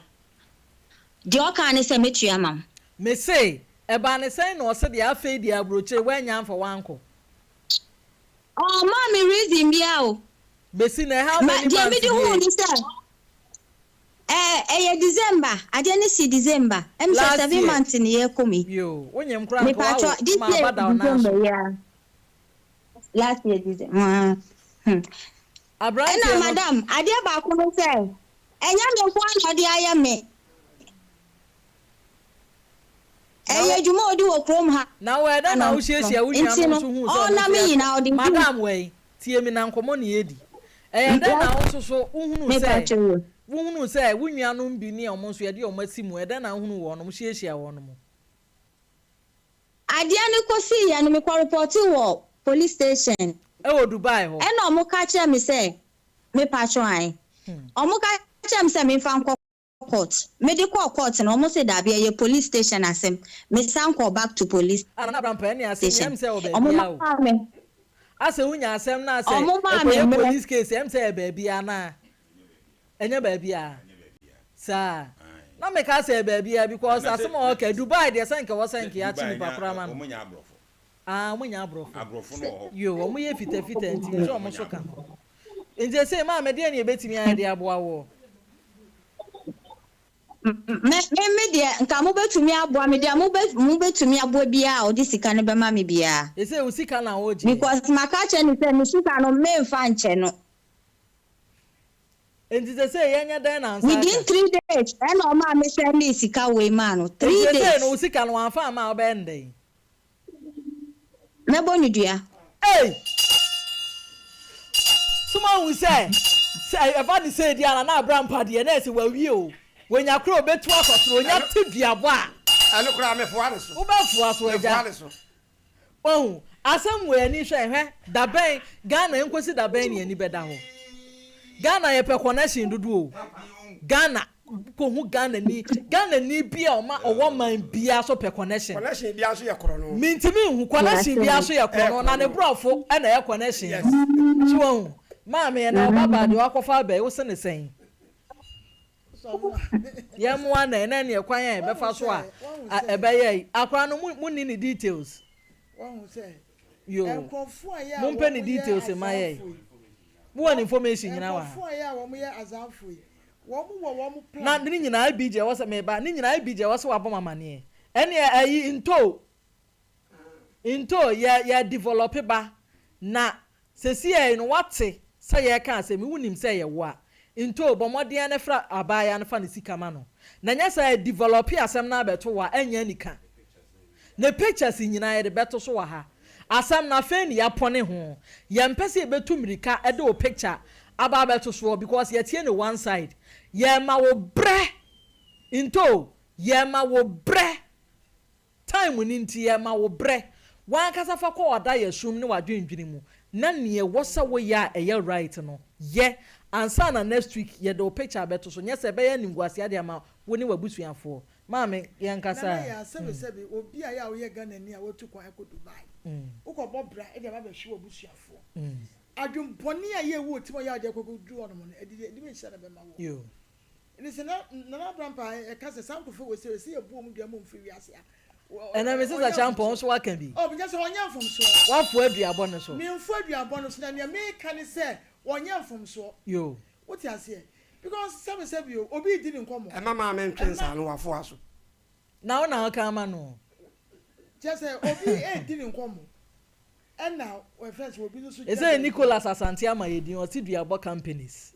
[SPEAKER 6] Deɛ ɔkaa ne sɛ mɛtua ama wo.
[SPEAKER 2] Mese, ɛbaa no sɛn na ɔse deɛ afei deɛ aburokyire woannya amfa woankɔ?
[SPEAKER 6] Ɔmmaa me reason biara o.
[SPEAKER 2] Besi nnɛ how
[SPEAKER 6] Ma,
[SPEAKER 2] many
[SPEAKER 6] deɛ
[SPEAKER 2] months
[SPEAKER 6] mede huu
[SPEAKER 2] nie?
[SPEAKER 6] ne sɛ, ɛɛ, ɛyɛ December, adeɛ no si December, ɛm sɛ
[SPEAKER 2] Last
[SPEAKER 6] seven
[SPEAKER 2] year.
[SPEAKER 6] months ne yɛrekɔ mu yi.
[SPEAKER 2] Yoo, wonyem koraa nka
[SPEAKER 6] Mepaatwɔ,
[SPEAKER 2] woawo
[SPEAKER 6] this
[SPEAKER 2] ma
[SPEAKER 6] year
[SPEAKER 2] aba da wo nan
[SPEAKER 6] December
[SPEAKER 2] so.
[SPEAKER 6] yi ara. Last year December, hmm. Ɛna
[SPEAKER 2] Aberanteɛ no.
[SPEAKER 6] madam, adeɛ baako ne sɛ, ɛnyɛ me nko ara na ɔde ayɛ me.
[SPEAKER 2] Na
[SPEAKER 6] Ɛyɛ
[SPEAKER 2] wo.
[SPEAKER 6] adwuma a ɔdi wɔ kurom ha
[SPEAKER 2] Na wo ɛdɛn na
[SPEAKER 6] no,
[SPEAKER 2] wohyiahyia wo
[SPEAKER 6] nti
[SPEAKER 2] nuanom
[SPEAKER 6] no,
[SPEAKER 2] nso huu sɛ wɔn
[SPEAKER 6] ɔnam
[SPEAKER 2] nso yɛ
[SPEAKER 6] nyinaa ɔde gu.
[SPEAKER 2] Madam wei, tie me na nkɔmmɔ na yɛredi. Ɛyɛ dɛn na wo nso so wohunuu
[SPEAKER 6] Mepa
[SPEAKER 2] sɛ
[SPEAKER 6] kyɛw o.
[SPEAKER 2] wohunuu sɛ wo nuanom bi ne wɔn nso yɛde wɔn asi mu? Ɛdɛn na wohunuu wɔnom, hyiahyiaa wɔnom?
[SPEAKER 6] Adeɛ no kɔsiiɛ no, mekɔ repɔtee wɔ police station.
[SPEAKER 2] Ɛwɔ Dubai hɔ?
[SPEAKER 6] Ɛna wɔn ka kyerɛɛ me sɛ, mepa kyɛw ae, wɔn ka kyerɛɛ me sɛ memfa nkɔ court. Mede kɔɔ court no, wɔn se daabi, ɛyɛ police station asɛm. Mesan kɔɔ back to police
[SPEAKER 2] Ah, Nana Abrampah, ɛne asɛm yi,
[SPEAKER 6] station.
[SPEAKER 2] ɛm sɛ ɛwɔ
[SPEAKER 6] Wɔn
[SPEAKER 2] baabiara o.
[SPEAKER 6] maa me,
[SPEAKER 2] Asɛ wonya asɛm na asɛ
[SPEAKER 6] wɔn maa me
[SPEAKER 2] ɛkɔyɛ
[SPEAKER 6] mmerɛ.
[SPEAKER 2] police case, ɛm sɛ ɛyɛ baabiara anaa? Ɛnyɛ baabiara. Saa. Na meka sɛ ɛyɛ baabiara because asɛm a ɔka, Dubai deɛ sɛ nka ɛwɔ sɛ nka yɛakye nipa koraa ma no. Ah, wɔn nyɛ aborɔfo. Yo, wɔn yɛ fitafita nti nso wɔn so ka ho. Nti sɛ maame deɛ ne yɛbɛtumi ayɛ de aboa woɔ?
[SPEAKER 6] Me me me deɛ nka mobɛtumi aboa me deɛ mobɛ mobɛtumi aboa biara a ɔde sika no bɛma me biara.
[SPEAKER 2] Ɛsɛ wo sika na wogyeɛ.
[SPEAKER 6] Because maka akyerɛ no sɛ me sika no memfa nkyɛ no.
[SPEAKER 2] Nti sesei yɛnyɛ dɛn na nsa
[SPEAKER 6] Within
[SPEAKER 2] aka?
[SPEAKER 6] 3 days ɛna ɔmaa me sɛndee sika wei maa no,
[SPEAKER 2] Nti
[SPEAKER 6] 3
[SPEAKER 2] sesei no
[SPEAKER 6] days.
[SPEAKER 2] wo sika no wamfa amma a wobɛyɛ no dɛn?
[SPEAKER 6] Mɛbɔ no dua.
[SPEAKER 2] Ei! So moahu sɛ, sɛ ɛba no sei deɛ a, Nana Abrampah deɛ na ɛsɛ wawie o. Wanya koro a ɔbɛtu akɔ soro, ɔnya te duabɔ a.
[SPEAKER 3] Ɛno koraa mefoa ne so.
[SPEAKER 2] Wobɛfoa so agya.
[SPEAKER 3] Mefoa ne so.
[SPEAKER 2] Wahu? Asɛm wei ani hwɛ, hwɛ, dabɛn, Ghana ɛnkɔsi dabɛn ne ani bɛda hɔ. Ghana yɛpɛ connection dodo o. Ghana. Kohu Ghanani, Ghanani bi a ɔma ɔwɔ man biara so pɛ connection.
[SPEAKER 3] Connection biara nso yɛ korɔno.
[SPEAKER 2] Mintimi nhu, connection biara nso yɛ korɔno, na ne borɔfo na ɛyɛ connection no. So wahu? Maame, ɛnɛ ɔba baa deɛ wakɔfa aba yi, wo se ne sɛn? Yɛmmoa no ɛnɛ neɛ kwan a yɛbɛfa so a ɛbɛyɛ yi. Akora no, mo nni ne details. Yoo, mompɛ ne details mma yɛn. Mowɔ ne information nyinaa wɔ ha. Na ne nyinaa bi gye ɛwɔ sɛ meba ne nyinaa bi gye ɛwɔ sɛ wabɔ me amaneɛ ɛneɛ ɛyi ntoo ntoo yɛ yɛ develop ba na sesiei no wate sɛ yɛreka asɛm yi wonim sɛ ɛyɛ wo a ntoo bɔ mmɔden ara na fra abaayaa no fa ne sika ma no na nyɛ saa yɛ develop asɛm no abɛto wo a ɛnyɛ anika Ne pictures nyinaa yɛde bɛto so wɔ ha. Asɛm no afei ne yɛapɔne ho. Yɛmpɛ sɛ yɛbɛtu mmirika de wo picture aba abɛto soɔ because yɛtie no one side. Yɛrema wo brɛ Ntoo, yɛrema wo brɛ. Time no nti yɛrema wo brɛ. W'ankasa fa kɔ w'adayɛsum ne w'adwendwene mu na nea ɛwɔ sɛ woyɛ a ɛyɛ right no, yɛ ansa na next week yɛde wo picture abɛto so. Nyɛ sɛ ɛbɛyɛ animguaseɛ de ama wo ne w'abusuafoɔ. Maame, yɛn kasa
[SPEAKER 7] Nana
[SPEAKER 2] a.
[SPEAKER 7] Yaa, sɛbi sɛbi, obi a yɛ a woyɛ Ghanani a watu kwan akɔ Dubai, wokɔ bɔ bra de aba abɛhwe w'abusuafoɔ. Adwen bɔne a yɛ wɔ tirim a yɛ a wode akɔ duru hɔ nom no, ɛde ɛde bɛnhyira na ɛbɛma woɔ. Ɛnti sɛ na Nana Abrampah ɛka sɛ saa nkorɔfoɔ wei sɛ ɛsɛ yɛbu wɔn dua ma wɔn firi wiase a,
[SPEAKER 2] Ɛnɛ me sesa
[SPEAKER 7] ɔnyɛ
[SPEAKER 2] kyampɔn
[SPEAKER 7] mfomsoɔ.
[SPEAKER 2] nso waka bi.
[SPEAKER 7] Oh, menyɛ sɛ ɔnyɛ mfomsoɔ.
[SPEAKER 2] Wafoa aduabɔ no so.
[SPEAKER 7] Memfoa aduabɔ no so, na nea meka ne sɛ ɔnyɛ mfomsoɔ.
[SPEAKER 2] Yoo.
[SPEAKER 7] Wote aseɛ? Because sɛbi sɛbi o, obi redi ne nkɔmmɔ.
[SPEAKER 3] Ɛma maame ntwe nsa no wafoa so.
[SPEAKER 2] Na wo na woka ama no o.
[SPEAKER 7] Kyerɛ sɛ obi redi ne nkɔmmɔ ɛna wɔfrɛ no sɛ obi nso so gyina
[SPEAKER 2] Ɛsɛ
[SPEAKER 7] baabi.
[SPEAKER 2] Nicholas Asante ama yɛ din, ɔse duabɔ companies.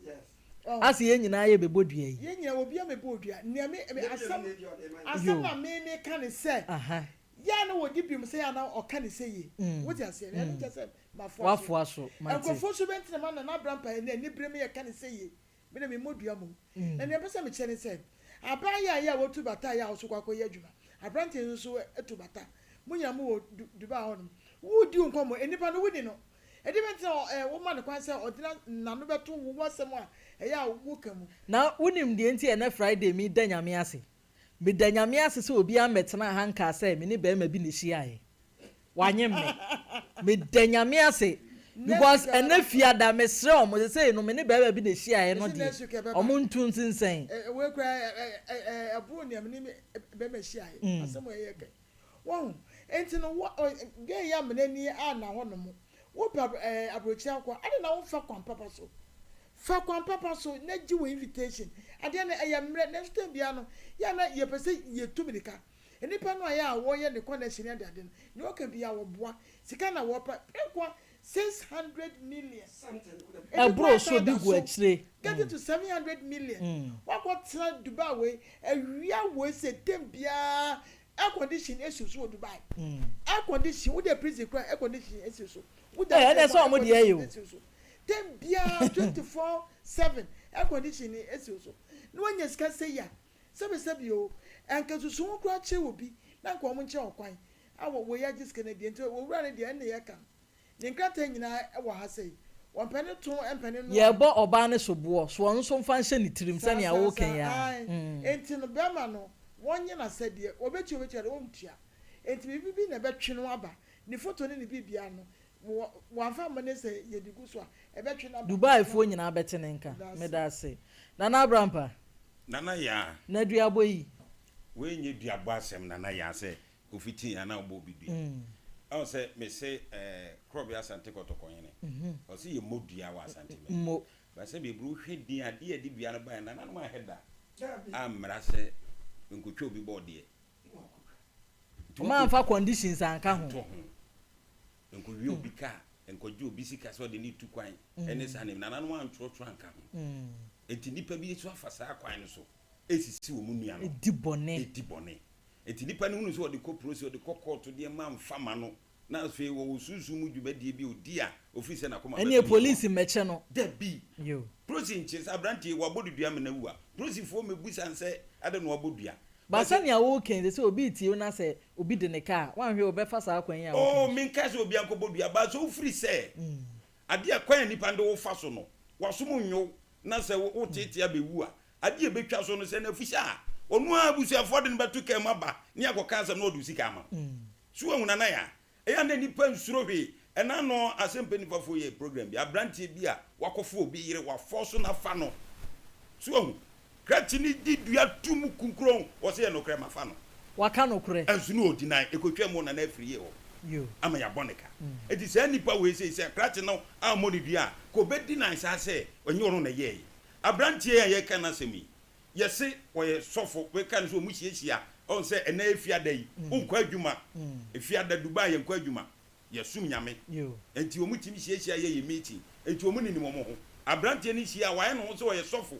[SPEAKER 2] Ase yɛn nyinaa yɛ bɛbɔ dua yi.
[SPEAKER 7] Yɛn nyinaa obiara mɛbɔ odua. Nea me asɛm asɛm na me me ka ne sɛ yɛ a na wɔdi bem sɛ yɛ a na ɔka ne sɛ yie. Wote aseɛ? Ɛno nkyɛ sɛ mafoa so.
[SPEAKER 2] Wafoa so, mate.
[SPEAKER 7] Nkurɔfoɔ nso bɛntena ma Nana Abra mpaeɛ na anibere me yɛka ne sɛ yie. Me de memmɔ dua mmom. Na nea mepɛ sɛ mekyerɛ ne sɛ, aban yɛ a yɛ a wɔtu bata a yɛ a wo nso kɔ akɔyɛ adwuma. Aberanteɛ yi nso tu bata. Mo nyinaa mowɔ Dubai hɔnom. Woredi wo nkɔmmɔ, nnipa no wonni no. Ɛdeɛ bɛn nti na woma no kwan sɛ ɔde n'ano bɛto wo w'asɛm a ɛyɛ a woka mu?
[SPEAKER 2] Na wonim deɛ nti a ɛnnɛ Friday meda Nyame ase? Meda Nyame ase sɛ obiara mmɛtenaa ha nkaa sɛ me ne barima bi na ɛhyiaeɛ. Wanyem me. Meda Nyame ase because ɛnnɛ Fiada mesrɛ wɔn sesei no me ne barima bi na ɛhyiaeɛ no deɛ wɔn ntu nsensɛn.
[SPEAKER 7] Wei koraa ɛboro nea me ne barima hyiaeɛ. Asɛm a ɛyɛ kɛ. Wahu? Enti no, wo, ɔ, gay yi amena ni a na hɔ nom. Wopɛ ɛɛ aburokyire akɔ a, adɛn na womfa kwan papa so? Fa kwan papa so na gye wo invitation. Adeɛ no, ɛyɛ mmerɛ, nanso tɛm biara no, yɛ a na yɛpɛ sɛ yɛtu mirika. Nnipa no a yɛ a wɔyɛ ne connection ne adeade no, nea ɔka biara wɔboa. Sika na wɔpɛ. Prɛko a, 600 million. Ebi
[SPEAKER 2] Ɛboro
[SPEAKER 7] koraa
[SPEAKER 2] so
[SPEAKER 7] san
[SPEAKER 2] bi
[SPEAKER 7] da
[SPEAKER 2] gu
[SPEAKER 7] so.
[SPEAKER 2] akyire.
[SPEAKER 7] Getting to 700 million. Woakɔtena Dubai wei, awia wei sɛ tɛm biara Air condition esi so wɔ Dubai. Air condition, wo deɛ prison koraa air condition esi so. Wo da
[SPEAKER 2] Ɛɛ, ɛnna
[SPEAKER 7] fie
[SPEAKER 2] ɛsɛ
[SPEAKER 7] mpo
[SPEAKER 2] wɔn
[SPEAKER 7] air
[SPEAKER 2] deɛ yɛ
[SPEAKER 7] condition
[SPEAKER 2] o.
[SPEAKER 7] esi so. Tem biara 24/7 air condition esi so. Na wanya sika sɛ yi a, sɛbi sɛbi o, ɛnka susu ho koraa kyerɛ obi na nka wɔn nkyerɛ wo kwan a wɔ wei agye sika no adi. Nti owura no deɛ ɛnna yɛka no. Ne nkrataa nyinaa wɔ ha sei. Wɔmpɛ ne to mpɛ ne noa.
[SPEAKER 2] Yɛrebɔ ɔbaa no soboɔ, so ɔno nso mfa nhyɛ ne tirim
[SPEAKER 7] Saa
[SPEAKER 2] sɛnea
[SPEAKER 7] saa
[SPEAKER 2] woreka
[SPEAKER 7] saa
[SPEAKER 2] yi ara?
[SPEAKER 7] ae. Enti no bɛrima no wɔnyɛ no asɛdeɛ, ɔbɛtua ɔbɛtua deɛ ɔntua. Enti biribi bi na ɛbɛtwe no aba, ne foto ne ne biribiara no wɔ wɔamfa amma no sɛ yɛde gu so a, ɛbɛtwe no aba.
[SPEAKER 2] Dubai foɔ nyinaa bɛte ne nka.
[SPEAKER 7] Meda ase.
[SPEAKER 2] Meda ase. Nana Abrampa.
[SPEAKER 1] Nana Yaa.
[SPEAKER 2] Na duabɔ yi?
[SPEAKER 1] Wei nyɛ duabɔ asɛm Nana Yaa sɛ Kofi tee anaa ɔbɔ obi dua. Ɛwɔ sɛ me se ɛɛ Korɔbea Asante Kɔtɔkɔ hene. Ɔse yɛ mmɔ dua wɔ Asante mɛ. Ba sɛ beburu wohwɛ din adeɛ a ɛde dua no baeɛ nananom anhɛ da ammra sɛ nkotwa obi bɔɔ deɛ. Nti
[SPEAKER 2] Ɔmo amfa conditions anka ho.
[SPEAKER 1] Anto ho. Nkɔwie obi car, nkɔgye obi sika sɛ ɔde no retu kwan ɛne saa nneɛma. Nananom antwerɛtwerɛ anka ho. Nti nnipa bi nso afa saa kwan no so resisi wɔn nua no.
[SPEAKER 2] Di bɔne.
[SPEAKER 1] Di bɔne. Enti nnipa no hunu sɛ ɔde kɔ prose, ɔde kɔ kɔɔto deɛ mma mfa ma no, na afei wɔwɔ sunsum mu dwumadie bi a ɔdi a ɔfiri sɛ n'akoma bɛto
[SPEAKER 2] Ɛnneɛ
[SPEAKER 1] ne so a.
[SPEAKER 2] polisi mmɛkyɛ no.
[SPEAKER 1] Dabi!
[SPEAKER 2] Yo.
[SPEAKER 1] Prose nkye sɛ aberanteɛ yi wabɔ no dua ama no awu a, prosifoɔ mmɛbusa no sɛ adɛn na wabɔ dua.
[SPEAKER 2] But
[SPEAKER 1] But sɛ.
[SPEAKER 2] sɛnea woreka yi, sɛ obi retie wo na sɛ obi de ne ka a, woanhwɛ a ɔbɛfa saa kwan yi a
[SPEAKER 1] Oh,
[SPEAKER 2] woka yi so.
[SPEAKER 1] menkaa sɛ obiara nkɔbɔ dua, but sɛ wofiri sɛ adeɛ a kwan a nnipa no de wo fa so no, w'asom nnwo wo, na sɛ woteetee abɛwu a, Adeɛ a ɛbɛtwa so no, sɛ n'afuhyɛ a, ɔno ara abusuafoɔ de no bɛto kaa mu aba ne akɔka asɛm na ɔde wo sika ama wo. So woahu Nana Yaa? Ɛyɛ a na nnipa nsuro hwee. Ɛna ano Asɛmpɛ Nifafoɔ yɛɛ program bi, aberanteɛ bi a wakɔfa obi yere, wafɔɔso no afa no. So woahu? Krakye no di dua to mu kunkuron, ɔse ɛyɛ nokorɛ mafa no.
[SPEAKER 2] Waka nokorɛ.
[SPEAKER 1] Ɛnso na ɔdi nan, ɛkɔtwaa mu wɔ Nana Afriyie hɔ ama yɛabɔ ne ka. Enti saa nnipa wei sei, sɛ krakye no ammɔ no dua a, ka ɔbɛdi nan saa sɛ ɛnyɛ ɔno na ɛyɛeɛ. Abranteɛ yi a yɛreka n'asɛm yi, yɛse ɔyɛ sɔfo, meka no sɛ ɔmo hyiahyia, ɔhu sɛ ɛnɛ yɛ fiada yi, wonkɔ adwuma, fiada Dubai yɛnkɔ adwuma, yɛsom Nyame, nti ɔmo tumi hyiahyia yɛ yɛ meeting, nti ɔmo ninim ɔmo ho. Abranteɛ no hyia a, wayɛ ne ho sɛ ɔyɛ sɔfo,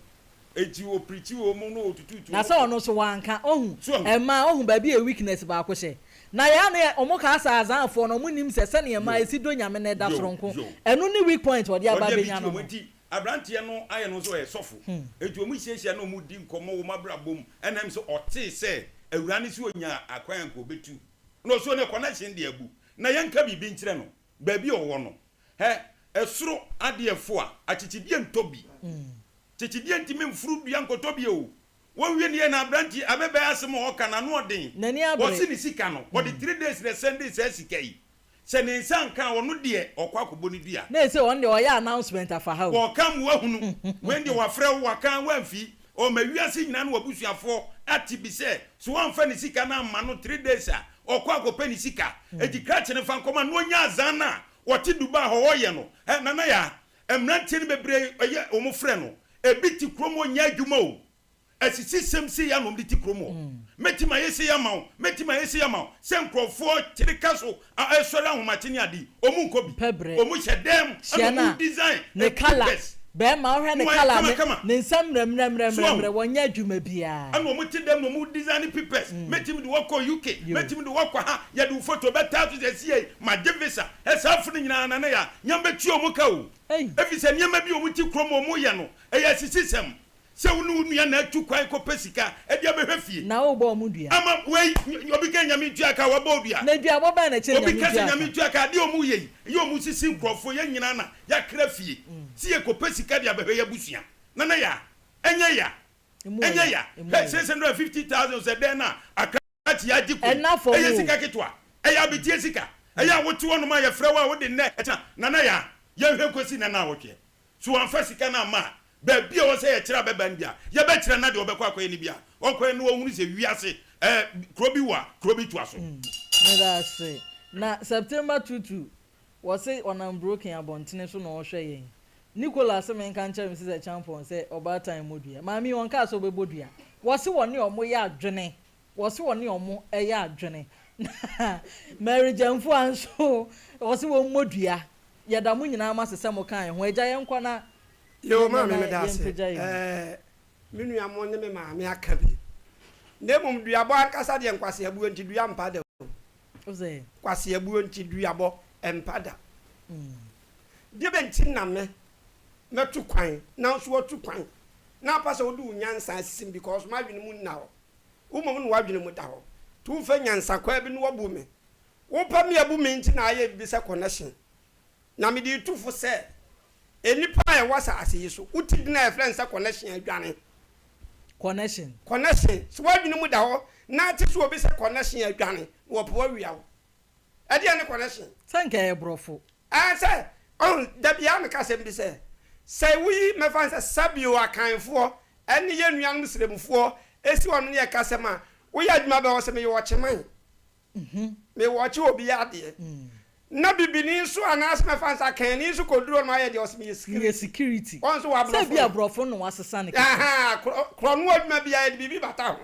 [SPEAKER 1] nti ɔprikyi ɔmo na ɔtututu
[SPEAKER 2] Na
[SPEAKER 1] ɔmo
[SPEAKER 2] sɛ
[SPEAKER 1] fo.
[SPEAKER 2] ɔno nso wanka, ohu,
[SPEAKER 1] So wahu?
[SPEAKER 2] ɛmaa ohu baabi a weakness baako hyɛ. Na yɛn a na yɛ, ɔmo kaa sɛ Azanfoɔ no, ɔmo nnim sɛ sɛnea mmaa
[SPEAKER 1] Yo,
[SPEAKER 2] yɛsi dɔ Nyame no ɛda
[SPEAKER 1] yo,
[SPEAKER 2] soronko.
[SPEAKER 1] yo.
[SPEAKER 2] Ɛno ne weak point a ɔde aba
[SPEAKER 1] Ɔde
[SPEAKER 2] abɛnya
[SPEAKER 1] abɛgye
[SPEAKER 2] no
[SPEAKER 1] ɔmo,
[SPEAKER 2] no.
[SPEAKER 1] nti Aberanteɛ no ayɛ ne ho sɛ ɔyɛ sɔfo, enti wɔn hyiahyia na wɔn di nkɔmmɔ wɔ wɔn abrabɔ mu, ɛna ɛm sɛ ɔtee sɛ awuraa no sɛ ɔnya akwan a nka ɔbɛtu, na ɔsɛ ɔne connection deɛ abu, na yɛnka biribi nkyerɛ no, baabi a ɔwɔ no, hɛ, ɛsoro adeɛ fo a, akyekyedeɛ ntɔ bi, kyekyedeɛ ntumi mforo dua nkɔtɔ bi o, wɔnwie ne yɛ na aberanteɛ, abɛbɛɛ asɛm a ɔka no ano ɔden,
[SPEAKER 2] N'ani abere.
[SPEAKER 1] ɔse ne sika no, ɔde 3 days na ɛsɛndee saa sika yi, Sɛ ne nsa anka a, ɔno deɛ ɔkɔ akɔbɔ ne dua.
[SPEAKER 2] Na ese ɔno deɛ ɔyɛ announcement afa ha o.
[SPEAKER 1] Ɔɔka ma woahunu. Wei deɛ wafrɛ wo, waka a woamfi. Ɔɔma wiase nyinaa ne w'abusuafoɔ ate bi sɛ, sɛ woamfa ne sika no amma no 3 days a, ɔɔkɔ akɔpɛ ne sika. Enti krakye no fa nkɔma no na ɔnya azan no a ɔte Dubai hɔ ɔɔyɛ no. Ɛ, Nana Yaa, mmeranteɛ no bebree ɛyɛ wɔn frɛ no. Ebi te kurom hɔ nyɛ adwuma o. Asisisɛm sei ara na wɔde te kurom hɔ. Mɛtumi ayɛ sei ama wo, mɛtumi ayɛ sei ama wo. Sɛ nkurɔfoɔ kyere ka so sɔre ahomakye ne ade yi, wɔn nkɔ bi.
[SPEAKER 2] Pɛ brɛ.
[SPEAKER 1] Wɔn hyɛ dan mu
[SPEAKER 2] Hyia
[SPEAKER 1] ɛna
[SPEAKER 2] no
[SPEAKER 1] wɔn
[SPEAKER 2] a,
[SPEAKER 1] design
[SPEAKER 2] ne colour,
[SPEAKER 1] papers
[SPEAKER 2] bɛɛma wohwɛ
[SPEAKER 1] na
[SPEAKER 2] ne
[SPEAKER 1] wɔayɛ
[SPEAKER 2] colour a, ne
[SPEAKER 1] kamakama.
[SPEAKER 2] ne nsa
[SPEAKER 1] So wahu?
[SPEAKER 2] mmerɛmmerɛmmerɛmmerɛ, wɔnyɛ adwuma biara.
[SPEAKER 1] Ɛna wɔn te dɛm na wɔn design papers, mɛtumi de wo akɔ UK,
[SPEAKER 2] Yo.
[SPEAKER 1] mɛtumi de wo akɔ ha, yɛde wo photo bɛtaa so sɛ sie, magye visa. Ɛ saa fo no nyinaa Nana Yaa, Nyame bɛtua wɔn ka o.
[SPEAKER 2] Ei.
[SPEAKER 1] Efisɛ nneɛma bi a wɔn te kurom a wɔyɛ no, ɛyɛ asisisɛm. Sɛ wo ne wo nua na atu kwan kɔpɛ sika de abɛhwɛ fie.
[SPEAKER 2] Na wobɔ wɔn dua.
[SPEAKER 1] Ama wei, obi ka Nyame ntua ka a, wabɔ wo dua.
[SPEAKER 2] Na duabɔ bɛn na ɛkyerɛ
[SPEAKER 1] Obi
[SPEAKER 2] Nyame
[SPEAKER 1] ka sɛ
[SPEAKER 2] ntua ka?
[SPEAKER 1] Nyame ntua ka, adeɛ a wɔyɛ yi, ɛyɛ wɔn sisi nkurɔfoɔ, yɛn nyinaa na yɛakra fie sɛ yɛkɔpɛ sika de abɛhwɛ yɛn abusua. Nana Yaa, ɛnyɛ ya,
[SPEAKER 2] Emu wɔ
[SPEAKER 1] ɛnyɛ
[SPEAKER 2] ya,
[SPEAKER 1] ya.
[SPEAKER 2] emu
[SPEAKER 1] Hwɛ,
[SPEAKER 2] wɔ ya.
[SPEAKER 1] 650,000 sɛ dɛn na akra Krakye agye kɔ yi,
[SPEAKER 2] Ɛnna fam
[SPEAKER 1] ɛyɛ
[SPEAKER 2] o.
[SPEAKER 1] sika ketewa, ɛyɛ abeteɛ sika, ɛyɛ a wote hɔnom a yɛfrɛ wo a wode nnɛ ɛkyena. Nana Yaa, yɛnhwɛ nkɔsi nnɛ naawɔtweɛ. So wamfa sika no amma a, baabi a ɛwɔ sɛ yɛkyerɛ abɛba no biara, yɛbɛkyerɛ na deɛ ɔbɛkɔ akɔyɛ no biara, ɔnkɔyɛ na wahunu sɛ wiase, ɛɛ, kuro bi wɔ a, kuro bi toa so.
[SPEAKER 2] Meda ase. Na September tutu, wɔse ɔnam broken abɔntene so na ɔrehwɛ yɛn. Nicola se menka nkyerɛ Mrs Acheampong sɛ ɔbaatan mmɔ dua. Maame yi ɔnkaa sɛ ɔbɛbɔ dua. Wɔse wɔne ɔmo yɛ adwene. Wɔse wɔne ɔmo yɛ adwene. Na Mary Gyamfua nso wɔse wɔmmɔ dua. Yɛda mo nyinaa mo ase sɛ mo kaa yɛn ho. Agya yɛnkɔ na
[SPEAKER 3] Yoo
[SPEAKER 2] yɛnyɛ
[SPEAKER 3] maame
[SPEAKER 2] na
[SPEAKER 3] meda ase
[SPEAKER 2] yɛmpagya yɛn mu.
[SPEAKER 3] ɛɛ me nua mo ne me maame aka bi na mmom duabɔ ankasa deɛ nkwaseabuo nti dua mpa da o.
[SPEAKER 2] Wo sɛ?
[SPEAKER 3] Nkwaseabuo nti duabɔ ɛmpa da. Deɛ bɛn nti na me mɛtu kwan na wo nso watu kwan na wopɛ sɛ wode wo nyansa asisi me because m'adwene mu nna hɔ. Wo mmom na w'adwene mu da hɔ. Nti womfa nyansakwaa bi na wabu me. Wopɛ me abu me nti na ayɛ biribi sɛ connection. Na mede retu fo sɛ, nnipa a ɛwɔ asase yi so, wote din a yɛfrɛ no sɛ connection a, dwane.
[SPEAKER 2] Connection.
[SPEAKER 3] Connection. Sɛ w'adwene mu da hɔ na ate sɛ obi sɛ connection a, dwane, na wɔpɛ awia wo. Ɛdeɛn ne connection?
[SPEAKER 2] Sɛ nka ɛyɛ borɔfo.
[SPEAKER 3] Ɛɛ sɛ, ɔho, da biara meka asɛm bi sɛ, sɛ woyi, mɛfa no sɛ Sabio Akanfoɔ ɛne yɛn nuanom Sremfoɔ si hɔ nom ne yɛka asɛm a, woyɛ adwuma bɛn? Ɔse meyɛ ɔkyeman. Mewɔ ɔkye obi adeɛ. Na bibini nso anaasɛ mɛfa no sɛ Akanni nso kɔduru hɔ nom ayɛ deɛ ɔse meyɛ
[SPEAKER 2] security.
[SPEAKER 3] Wɔn nso wɔ
[SPEAKER 2] Sɛ
[SPEAKER 3] aborɔfo
[SPEAKER 2] ebia
[SPEAKER 3] no.
[SPEAKER 2] borɔfo no na wɔasesa no kɛkɛ.
[SPEAKER 3] Ahaa, korɔ, korɔno adwuma biara yɛde biribi bata ho.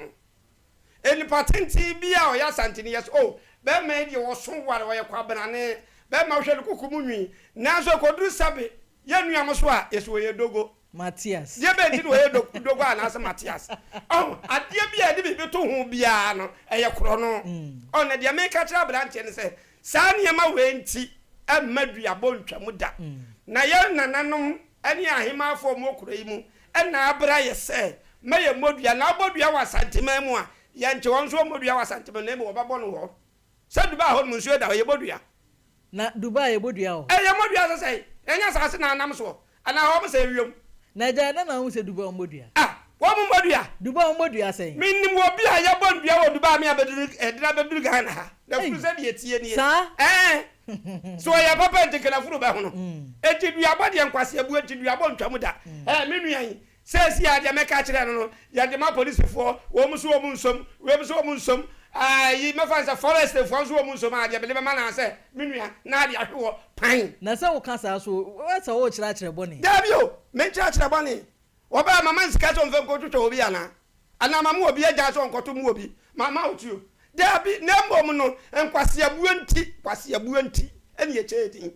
[SPEAKER 3] Nnipa tenten bi a ɔyɛ Asanteni yɛ sɛ, oh, bɛrima yi deɛ ɔso ware, ɔyɛ kwabrane, bɛrima wohwɛ no koko mu nwi. Nanso ɛkɔduru sɛbe yɛn nua mo so a, yɛse ɔyɛ dogo.
[SPEAKER 2] Matias.
[SPEAKER 3] Deɛ bɛn nti na ɔyɛ do, dogo anaasɛ Matias? Ɔho, adeɛ bi a yɛde biribi to ho biara no, ɛyɛ korɔno. Ɔho, na deɛ meka kyerɛ aberanteɛ ne sɛ, saa nneɛma wei nti mma duabɔ ntwa mu da. Na yɛn nananom ne ahemaafoɔ a wɔwɔ kuro yi mu na abra yɛ sɛ mma yɛmmɔ dua. Na wobɔ dua wɔ Asanteman mu a, yɛnte wɔn nso wɔmmɔ dua wɔ Asanteman na mmom wɔbɛbɔ no wɔ hɔ. Sɛ Dubai hɔ nom nsuo da hɔ, yɛbɔ dua.
[SPEAKER 2] Na Dubai yɛbɔ dua wɔ hɔ?
[SPEAKER 3] Ɛ, yɛmmɔ dua sɛ sɛn? Ɛnyɛ asaase na anam soɔ? Anaa wɔn sɛ wiem?
[SPEAKER 2] Na agya, ɛdɛn na wohu sɛ Dubai wɔmmɔ dua?
[SPEAKER 3] Ah, wɔn mmɔ dua?
[SPEAKER 2] Dubai wɔmmɔ dua sɛn?
[SPEAKER 3] Mennim obi a yɛbɔ dua wɔ Dubai me abɛduru, ɛde no abɛduru Ghana ha.
[SPEAKER 2] Ei,
[SPEAKER 3] Nafunu sɛdeɛ ɛteɛ nie.
[SPEAKER 2] saa?
[SPEAKER 3] Ɛɛ, sɛ ɔyɛ papa nti nka nafunu bɛhono. Enti duabɔ deɛ nkwaseabuo nti duabɔ ntwa mu da. Ɛɛ, me nua yi, Seesei ara deɛ mɛka akyerɛ no no, yɛde ma polisifoɔ, wɔn nso wɔn nsom, wei nso wɔn nsom, ayi, mɛfa no sɛ forestfoɔ nso wɔn nsom a, deɛ mede bɛma no ara sɛ, me nua, na ade ahwe hɔ pan.
[SPEAKER 2] Na sɛ woka saa nso, woayɛ sɛ worekyerɛkyerɛ bɔne.
[SPEAKER 3] Dabi o, menkyerɛkyerɛ bɔne. Wɔbɛyɛ mama no sika sɛ ɔmfa nkɔtwitwa obi anaa? Anaa mama obi agyan sɛ ɔnkɔto mmu obi? Mama wo tuo? Dabi, na mmom no, nkwaseabuo nti, nkwaseabuo nti na yɛkyɛɛ din.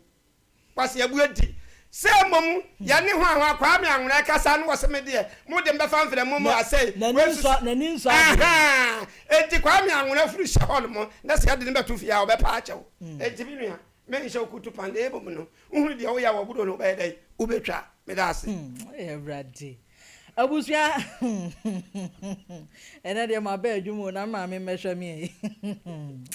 [SPEAKER 3] Kwasi Abu adi sɛ mmom yɛne hwan hwan Kwame Anwona ɛkasa no wɔse me deɛ mo de mbɛfa mfrɛ mo mo asɛe
[SPEAKER 2] N'ani nsɔ n'ani nsɔ adeɛ.
[SPEAKER 3] Ahaa enti Kwame Anwona furu hyɛ hɔ nom na sɛ yɛde no bɛto fie a ɔbɛpa akyɛw enti me nua menhyɛ wo kutu pan na mmom no wohunu deɛ woyɛ wɔ budo no wobɛyɛ dɛn wobɛtwa meda ase.
[SPEAKER 2] Awurade abusua ɛnɛ deɛ maba adwuma o na me maame mmɛhwɛ me ɛ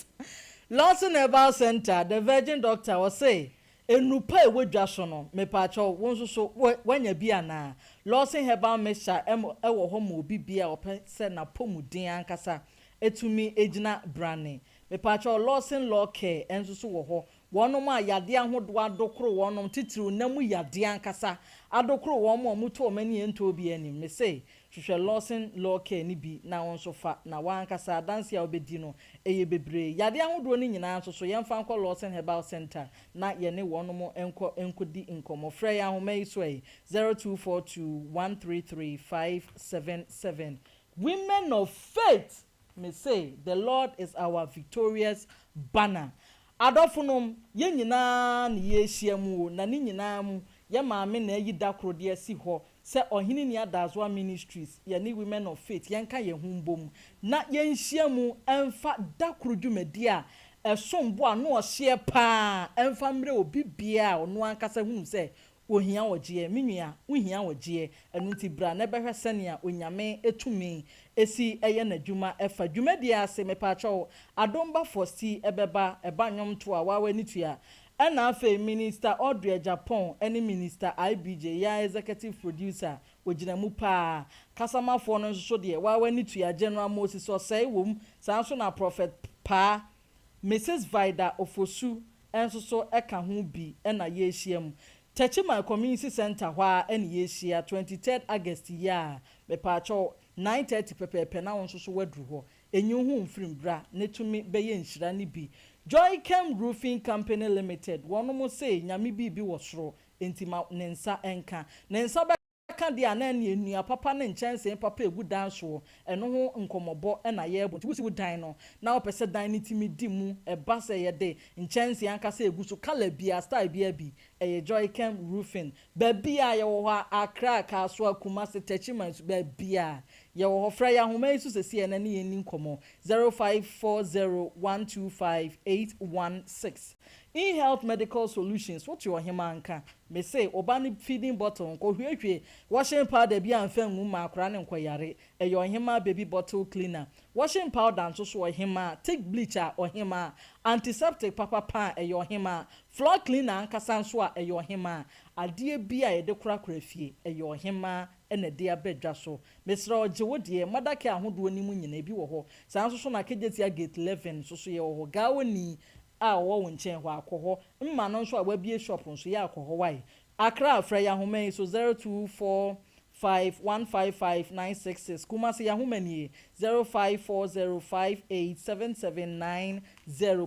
[SPEAKER 2] Lawson Herbal Center the Virgin Doctor ɔse nnuru pa a ɛwɔ dwa so no mepaakyɛw wo nso so woanya bi anaa Lawson Herbal Mixture ɛwɔ hɔ ma obi bia a ɔpɛ sɛ n'apɔmuden ankasa ɛtumi gyina brane mepaakyɛw Lawson Law Care nso so wɔ hɔ Wɔnom a yadeɛ ahodoɔ adokoro wɔnom, titiriw nna mu yadeɛ ankasa adokoro wɔn a wɔto wɔn ani ɛntɔ obiara anim. Mese, Hwehwɛ Lawson Law Care no bi na wo nso fa, na w'ankasa adanse a wobɛdi no, ɛyɛ bebree. Yadeɛ ahodoɔ no nyinaa nso so, yɛmfa nkɔ Lawson Herbal Centre na yɛne wɔnom nkɔ nkɔdi nkɔmmɔ. Frɛ yɛn ahoma yi so ɛ, 0242 133 577. Women of Faith! Mese, The Lord is our victorious banner. Adɔfonom, yɛn nyinaa na yɛrehyia mu o, na ne nyinaa mu, yɛn maame na ayi da koro de asi hɔ sɛ Ɔhene Ni Adazoa Ministries, yɛne Women of Faith yɛnka yɛn ho mbom na yɛnhyia mu mfa da koro dwumadi a ɛsom bo a ano ɔhyeɛ pa ara mfa mmerɛ obi biara a ɔno ankasa hunu sɛ ohia ɔgyeɛ. Me nua, wohia ɔgyeɛ, ɛno nti bra na bɛhwɛ sɛnea Onyame tumi si yɛ n'adwuma fa dwumadie ase. Mepaakyɛw, Adom Ba Fosti bɛba, ɛba nnwomtoɔ a, waa w'ani tua. Ɛna afei Minister Audrey Agyapong ne Minister IBJ, yɛn executive producer, ɔgyina mu paa. Kasamafoɔ no nso so deɛ, waa w'ani tua, General Moses Osei wɔ mu, saa nso na Prophet Paa, Misis Vida Ofosu nso so ka ho bi na yɛrehyia mu. Techiman Community Centre hɔ ara na yɛrehyia, 23rd August yi ara, mepaakyɛw, 9:30 pɛpɛɛpɛ na wo nso so woaduru hɔ. Enyi wo ho mfiri mbra ne tumi bɛyɛ nhyira no bi. Joychem Roofing Company Limited wɔnom se Nyame biribi wɔ soro enti ma ne nsa nka. Ne nsa bɛka deɛ a na ɛneɛ nnua papa ne nkyɛnsee papa egu dan soɔ ɛno ho nkɔmɔbɔ na yɛrebɔ. Nti wosi wo dan no na wopɛ sɛ dan no tumi di mu ɛba sɛ yɛde nkyɛnsee ankasa egu so colour biara style biara bi ɛyɛ Joychem Roofing. Baabiara yɛwɔ hɔ a Accra, Kasoa, Kumasi, Techiman nso baabiara Yɛwɔ hɔ. Frɛ yɛn ahoma yi so seesei na ne yɛn nni nkɔmmɔ, 0540125816. E-Health Medical Solutions, Wote ɔhemaa nka? Mese, wo ba no feeding bottle, nkɔhwiehwie washing powder bi a mfa ngu mma akwadaa no nkɔyare. Ɛyɛ ɔhemaa baby bottle cleaner. Washing powder nso so, ɔhemaa. Thick bleach a, ɔhemaa. Antiseptic papapa a, ɛyɛ ɔhemaa. Floor cleaner ankasa nso a, ɛyɛ ɔhemaa. Adeɛ bi a yɛde korakora fie, ɛyɛ ɔhemaa na ɛde aba dwa so. Mesrɛ wo gye wo deɛ, mother care ahodoɔ no mu nyinaa ebi wɔ hɔ. Saa nso so na Kejetia gate 11 nso so yɛwɔ hɔ. Gaoni a ɔwɔ wo nkyɛn hɔ a kɔ hɔ. Mma no nso a wabue shop nso yɛ a kɔ hɔ wai. Accra frɛ yɛn ahoma yi so 0245 155 966. Kumasi yɛn ahoma nie 0540 587790.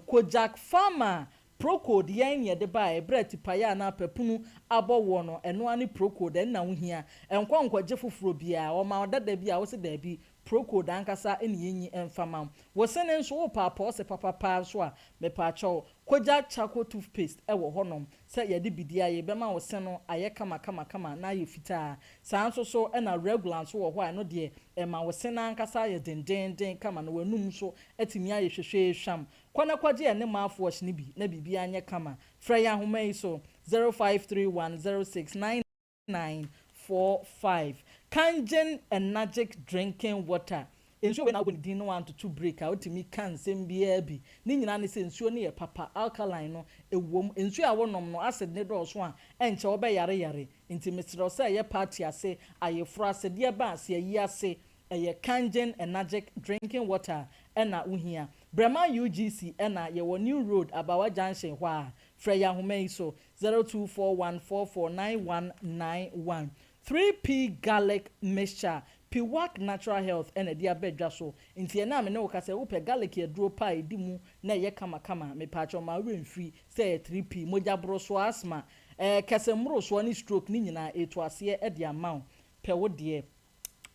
[SPEAKER 2] Kojak Pharma Procold yɛn na yɛde baeɛ, berɛ a tipaeɛ anaa papunuu abɔ woɔ no, ɛno ara ne Procold, ɛno na wohia. Nkɔ nkɔgye foforɔ biara, wɔma wo dada bi a, wose daabi, Procold ankasa na yɛnyi mfa ma wo. Wo sene nso, wopɛ apɔɔse papapa nso a, mepaakyɛw, Kogya Charcoal Toothpaste wɔ hɔnom sɛ yɛde bidi ayɛ, ɛbɛma wo se no ayɛ kamakamakama na ayɛ fitaa. Saa nso so na Regular nso wɔ hɔ a, ɛno deɛ, ɛma wo se no ankasa ayɛ dendeenden kama na w'anum nso atumi ayɛ hwehwee hwam. Kɔ na kɔgye yɛn ne mouthwash no bi na biribiara nyɛ kama. Frɛ yɛn ahoma yi so, 0531 06 9945. Kangen Enagic Drinking Water. Nsuo wei na wobɔ ne din na wantoto break a, wotumi ka nsɛm biara bi. Ne nyinaa ne sɛ nsuo no yɛ papa, alkaline no wom. Nsuo a wonom no, acid no dɔɔso a, ɛnkyɛ wobɛyare yare. Nti mesrɛ wo sɛ ɛyɛ party ase, ayeforo ase, deɛ ɛba ase, ayi ase, ɛyɛ Kangen Enagic Drinking Water na wohia. Breman UGC ɛna yɛwɔ New Road Abawa Junction hɔ a, frɛ yɛn ahoma yi so, 0241449191. 3P Garlic Mixture, Piwak Natural Health ɛna ɛde aba dwa so. Nti ɛnnɛ a me ne wo kasa yi, wopɛ garlic aduro pa a ɛdi mu na ɛyɛ kamakama a, mepaakyɛw ma wo werɛ mfiri sɛ ɛyɛ 3P. Mogya borosoɔ, asthma, ɛɛ kɛse mmorosoɔ ne stroke ne nyinaa ɛretu aseɛ de ama wo. Pɛ wo deɛ.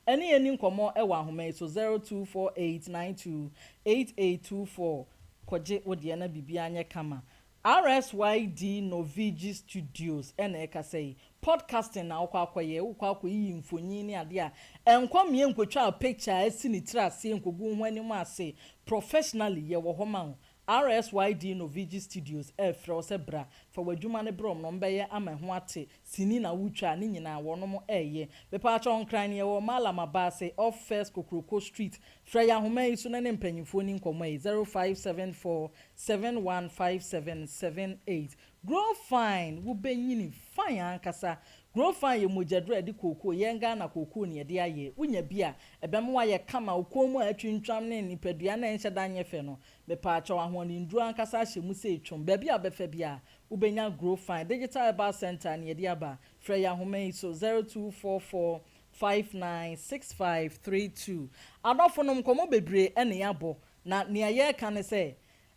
[SPEAKER 2] Ɛne yɛn nni nkɔmmɔ wɔ ahoma yi so, 0248928824 Kɔgye wo deɛ na biribiara nyɛ kama. RSYD Novigi Studios na ɛrekasa yi. Podcasting na wokɔ akɔyɛ, wokɔ akɔyiyi mfonyin ne adeɛ a, ɛnkɔ mmea nkotwa picture a asi ne tiri aseɛ nkɔgu wo ho anim ase. Professionally, yɛwɔ hɔ ma wo. RSYD Novigi Studios refrɛ wo sɛ bra fa w'adwuma no brɛ wɔn na wɔbɛyɛ ama ɛho ate, sini na wotwa a ne nyinaa wɔnom reyɛ. Mepaakyɛw Nkran no yɛwɔ Mallam Abaase off First Kokroko Street. Frɛ yɛn ahoma yi so na ne mpanyinfoɔ ni nkɔmmɔ yi, 0574 715778. Grow Fine, Wobɛnyini fine ankasa. Grow Fine yɛ mogyaduro a yɛde kookoo, yɛn Ghana kookoo na yɛde ayɛ. Wonya bi a, ɛbɛma woayɛ kama, wo kɔn mu a atwintwam ne nipadua no a ɛnhyɛ da nyɛ fɛ no, Mepaakyɛw, ahoɔdennuro ankasa ahyɛ mu sɛ etwom. Baabi a wobɛfa biara, wobɛnya Grow Fine. Digital Herbal Centre na yɛde aba. Frɛ yɛn ahoma yi so, 0244 596532. Adɔfonom, nkɔmmɔ bebree na yɛabɔ, na nea yɛreka ne sɛ,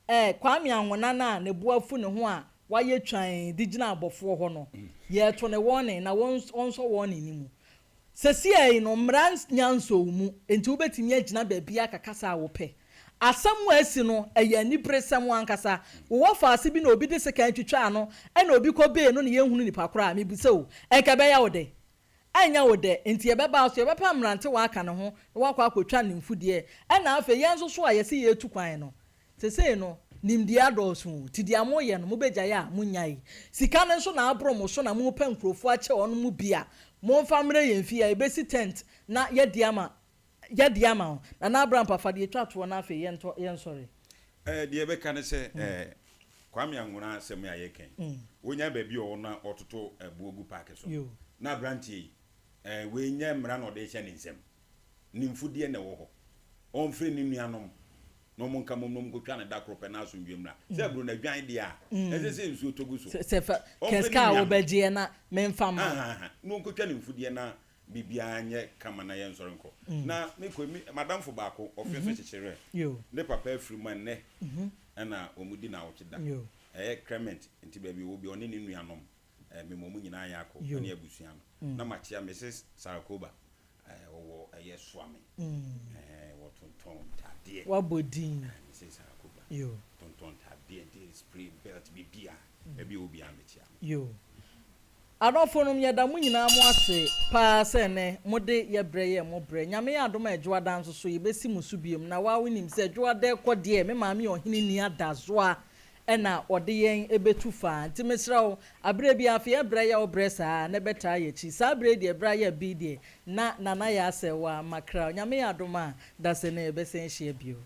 [SPEAKER 2] eh, Kwame Anwona no a ne bo afu ne ho a wayɛ twann de gyina abɔfoɔ hɔ no, yɛreto no warning na wɔnsɔ warning no mu. Sesiei no, mmara nnya nsɔɔ wo mu, enti wobɛtumi agyina baabiara aka kasa a wopɛ. Asɛm a asi no, ɛyɛ aniberesɛm ankasa. Wowɔ faase bi na obi de sekan twitwaa no, ɛnna obi kɔbee no na yɛnhunu nipa korɔ a, mebisa o, ɛnka ɛbɛyɛ wo dɛ? Ɛnyɛ wo dɛ, enti yɛbɛba so, yɛbɛpɛ mmerantewa aka ne ho na wakɔ akɔtwa ne mfudeɛ. Ɛnna afei yɛn nso so a yɛse yɛretu kwan no, Sesei no, nimdeɛ adɔɔso o, nti deɛ moyɛ no, mobɛgyae a, monnyae. Sika no nso na aboro mo so na morepɛ nkurɔfoɔ akyɛ wɔn mu bi a, momfa mmrɛ yɛn fie a, yɛbɛsi tent na yɛadi ama, yɛadi ama wo. Nana Abrampah, fa deɛ ɛtwa toɔ na afei yɛntɔ, yɛnsɔre.
[SPEAKER 1] Eh, deɛ yɛbɛka ne sɛ, eh, Kwame Anwona asɛm yi a yɛreka yi, ɔnya baabi a ɔwɔ na ɔtoto ɛboɔ gu paake so no, na aberanteɛ yi, eh, wei nyɛ mmara na ɔde rehyɛ ne nsam. Ne mfudeɛ na ɛwɔ hɔ. Ɔmfrɛ ne nuanom na wɔn nka mmom na wɔn nkɔtwa no da koro pɛ na asomdwoeɛ mmra. Sɛ aburo no adwan deɛ a, ɛnsɛ sɛ nsuo tɔ gu so.
[SPEAKER 2] Sɛ fa
[SPEAKER 1] Ɔmfrɛ
[SPEAKER 2] kɛ
[SPEAKER 1] ne
[SPEAKER 2] sika a
[SPEAKER 1] nuanom.
[SPEAKER 2] wobɛgyeɛ na memfa mma wo.
[SPEAKER 1] Ahaha, na ɔnkɔtwa ne mfudeɛ na biribiara nyɛ kama na yɛnsɔre nkɔ. Na mekɔ me madamfo baako, ɔfe nso kyekyerɛ.
[SPEAKER 2] Yo.
[SPEAKER 1] Ne papa afiri mu a nnɛ ɛna wɔdi nnawɔtwe da.
[SPEAKER 2] Yo.
[SPEAKER 1] Ɛyɛ Clement nti baabi ɔwɔ biara ɔne ne nuanom, mema wɔn nyinaa yɛ akɔ
[SPEAKER 2] Yo.
[SPEAKER 1] ne abusua no. Na makyea Mrs. Sarah Koba. Ɛɛ wɔwɔ ɛyɛ Suame. Ɛɛ wɔtontɔn ntaadeɛ.
[SPEAKER 2] Wabɔ din.
[SPEAKER 1] Ɛɛ mese Sarakoba.
[SPEAKER 2] Yo.
[SPEAKER 1] Tontɔn ntaadeɛ de spray belt bibia. Baabi a ɔwɔ biara mekyia no.
[SPEAKER 2] Yo. Adɔfonom yɛda mo nyinaa mo ase paa sɛ ɛnɛ mode yɛ brɛ yɛɛ mo brɛ. Nyame yɛ adom a Adwoada nso so yɛbɛsi mo so biom na waa wonim sɛ Adwoada ɛkɔ deɛ me maame Ɔhene nni adasoa na ɔde yɛn bɛtu fa. Nti mesrɛ wo, aberɛ biara afei ɛberɛ yɛ wo berɛ saa na bɛtaa yɛakyi. Saa berɛ yi deɛ berɛ ayɛ bi deɛ na Nana Yaa Sɛwa Mackerel. Nyame yɛ adom a, dasani yɛbɛsan ahyia bio.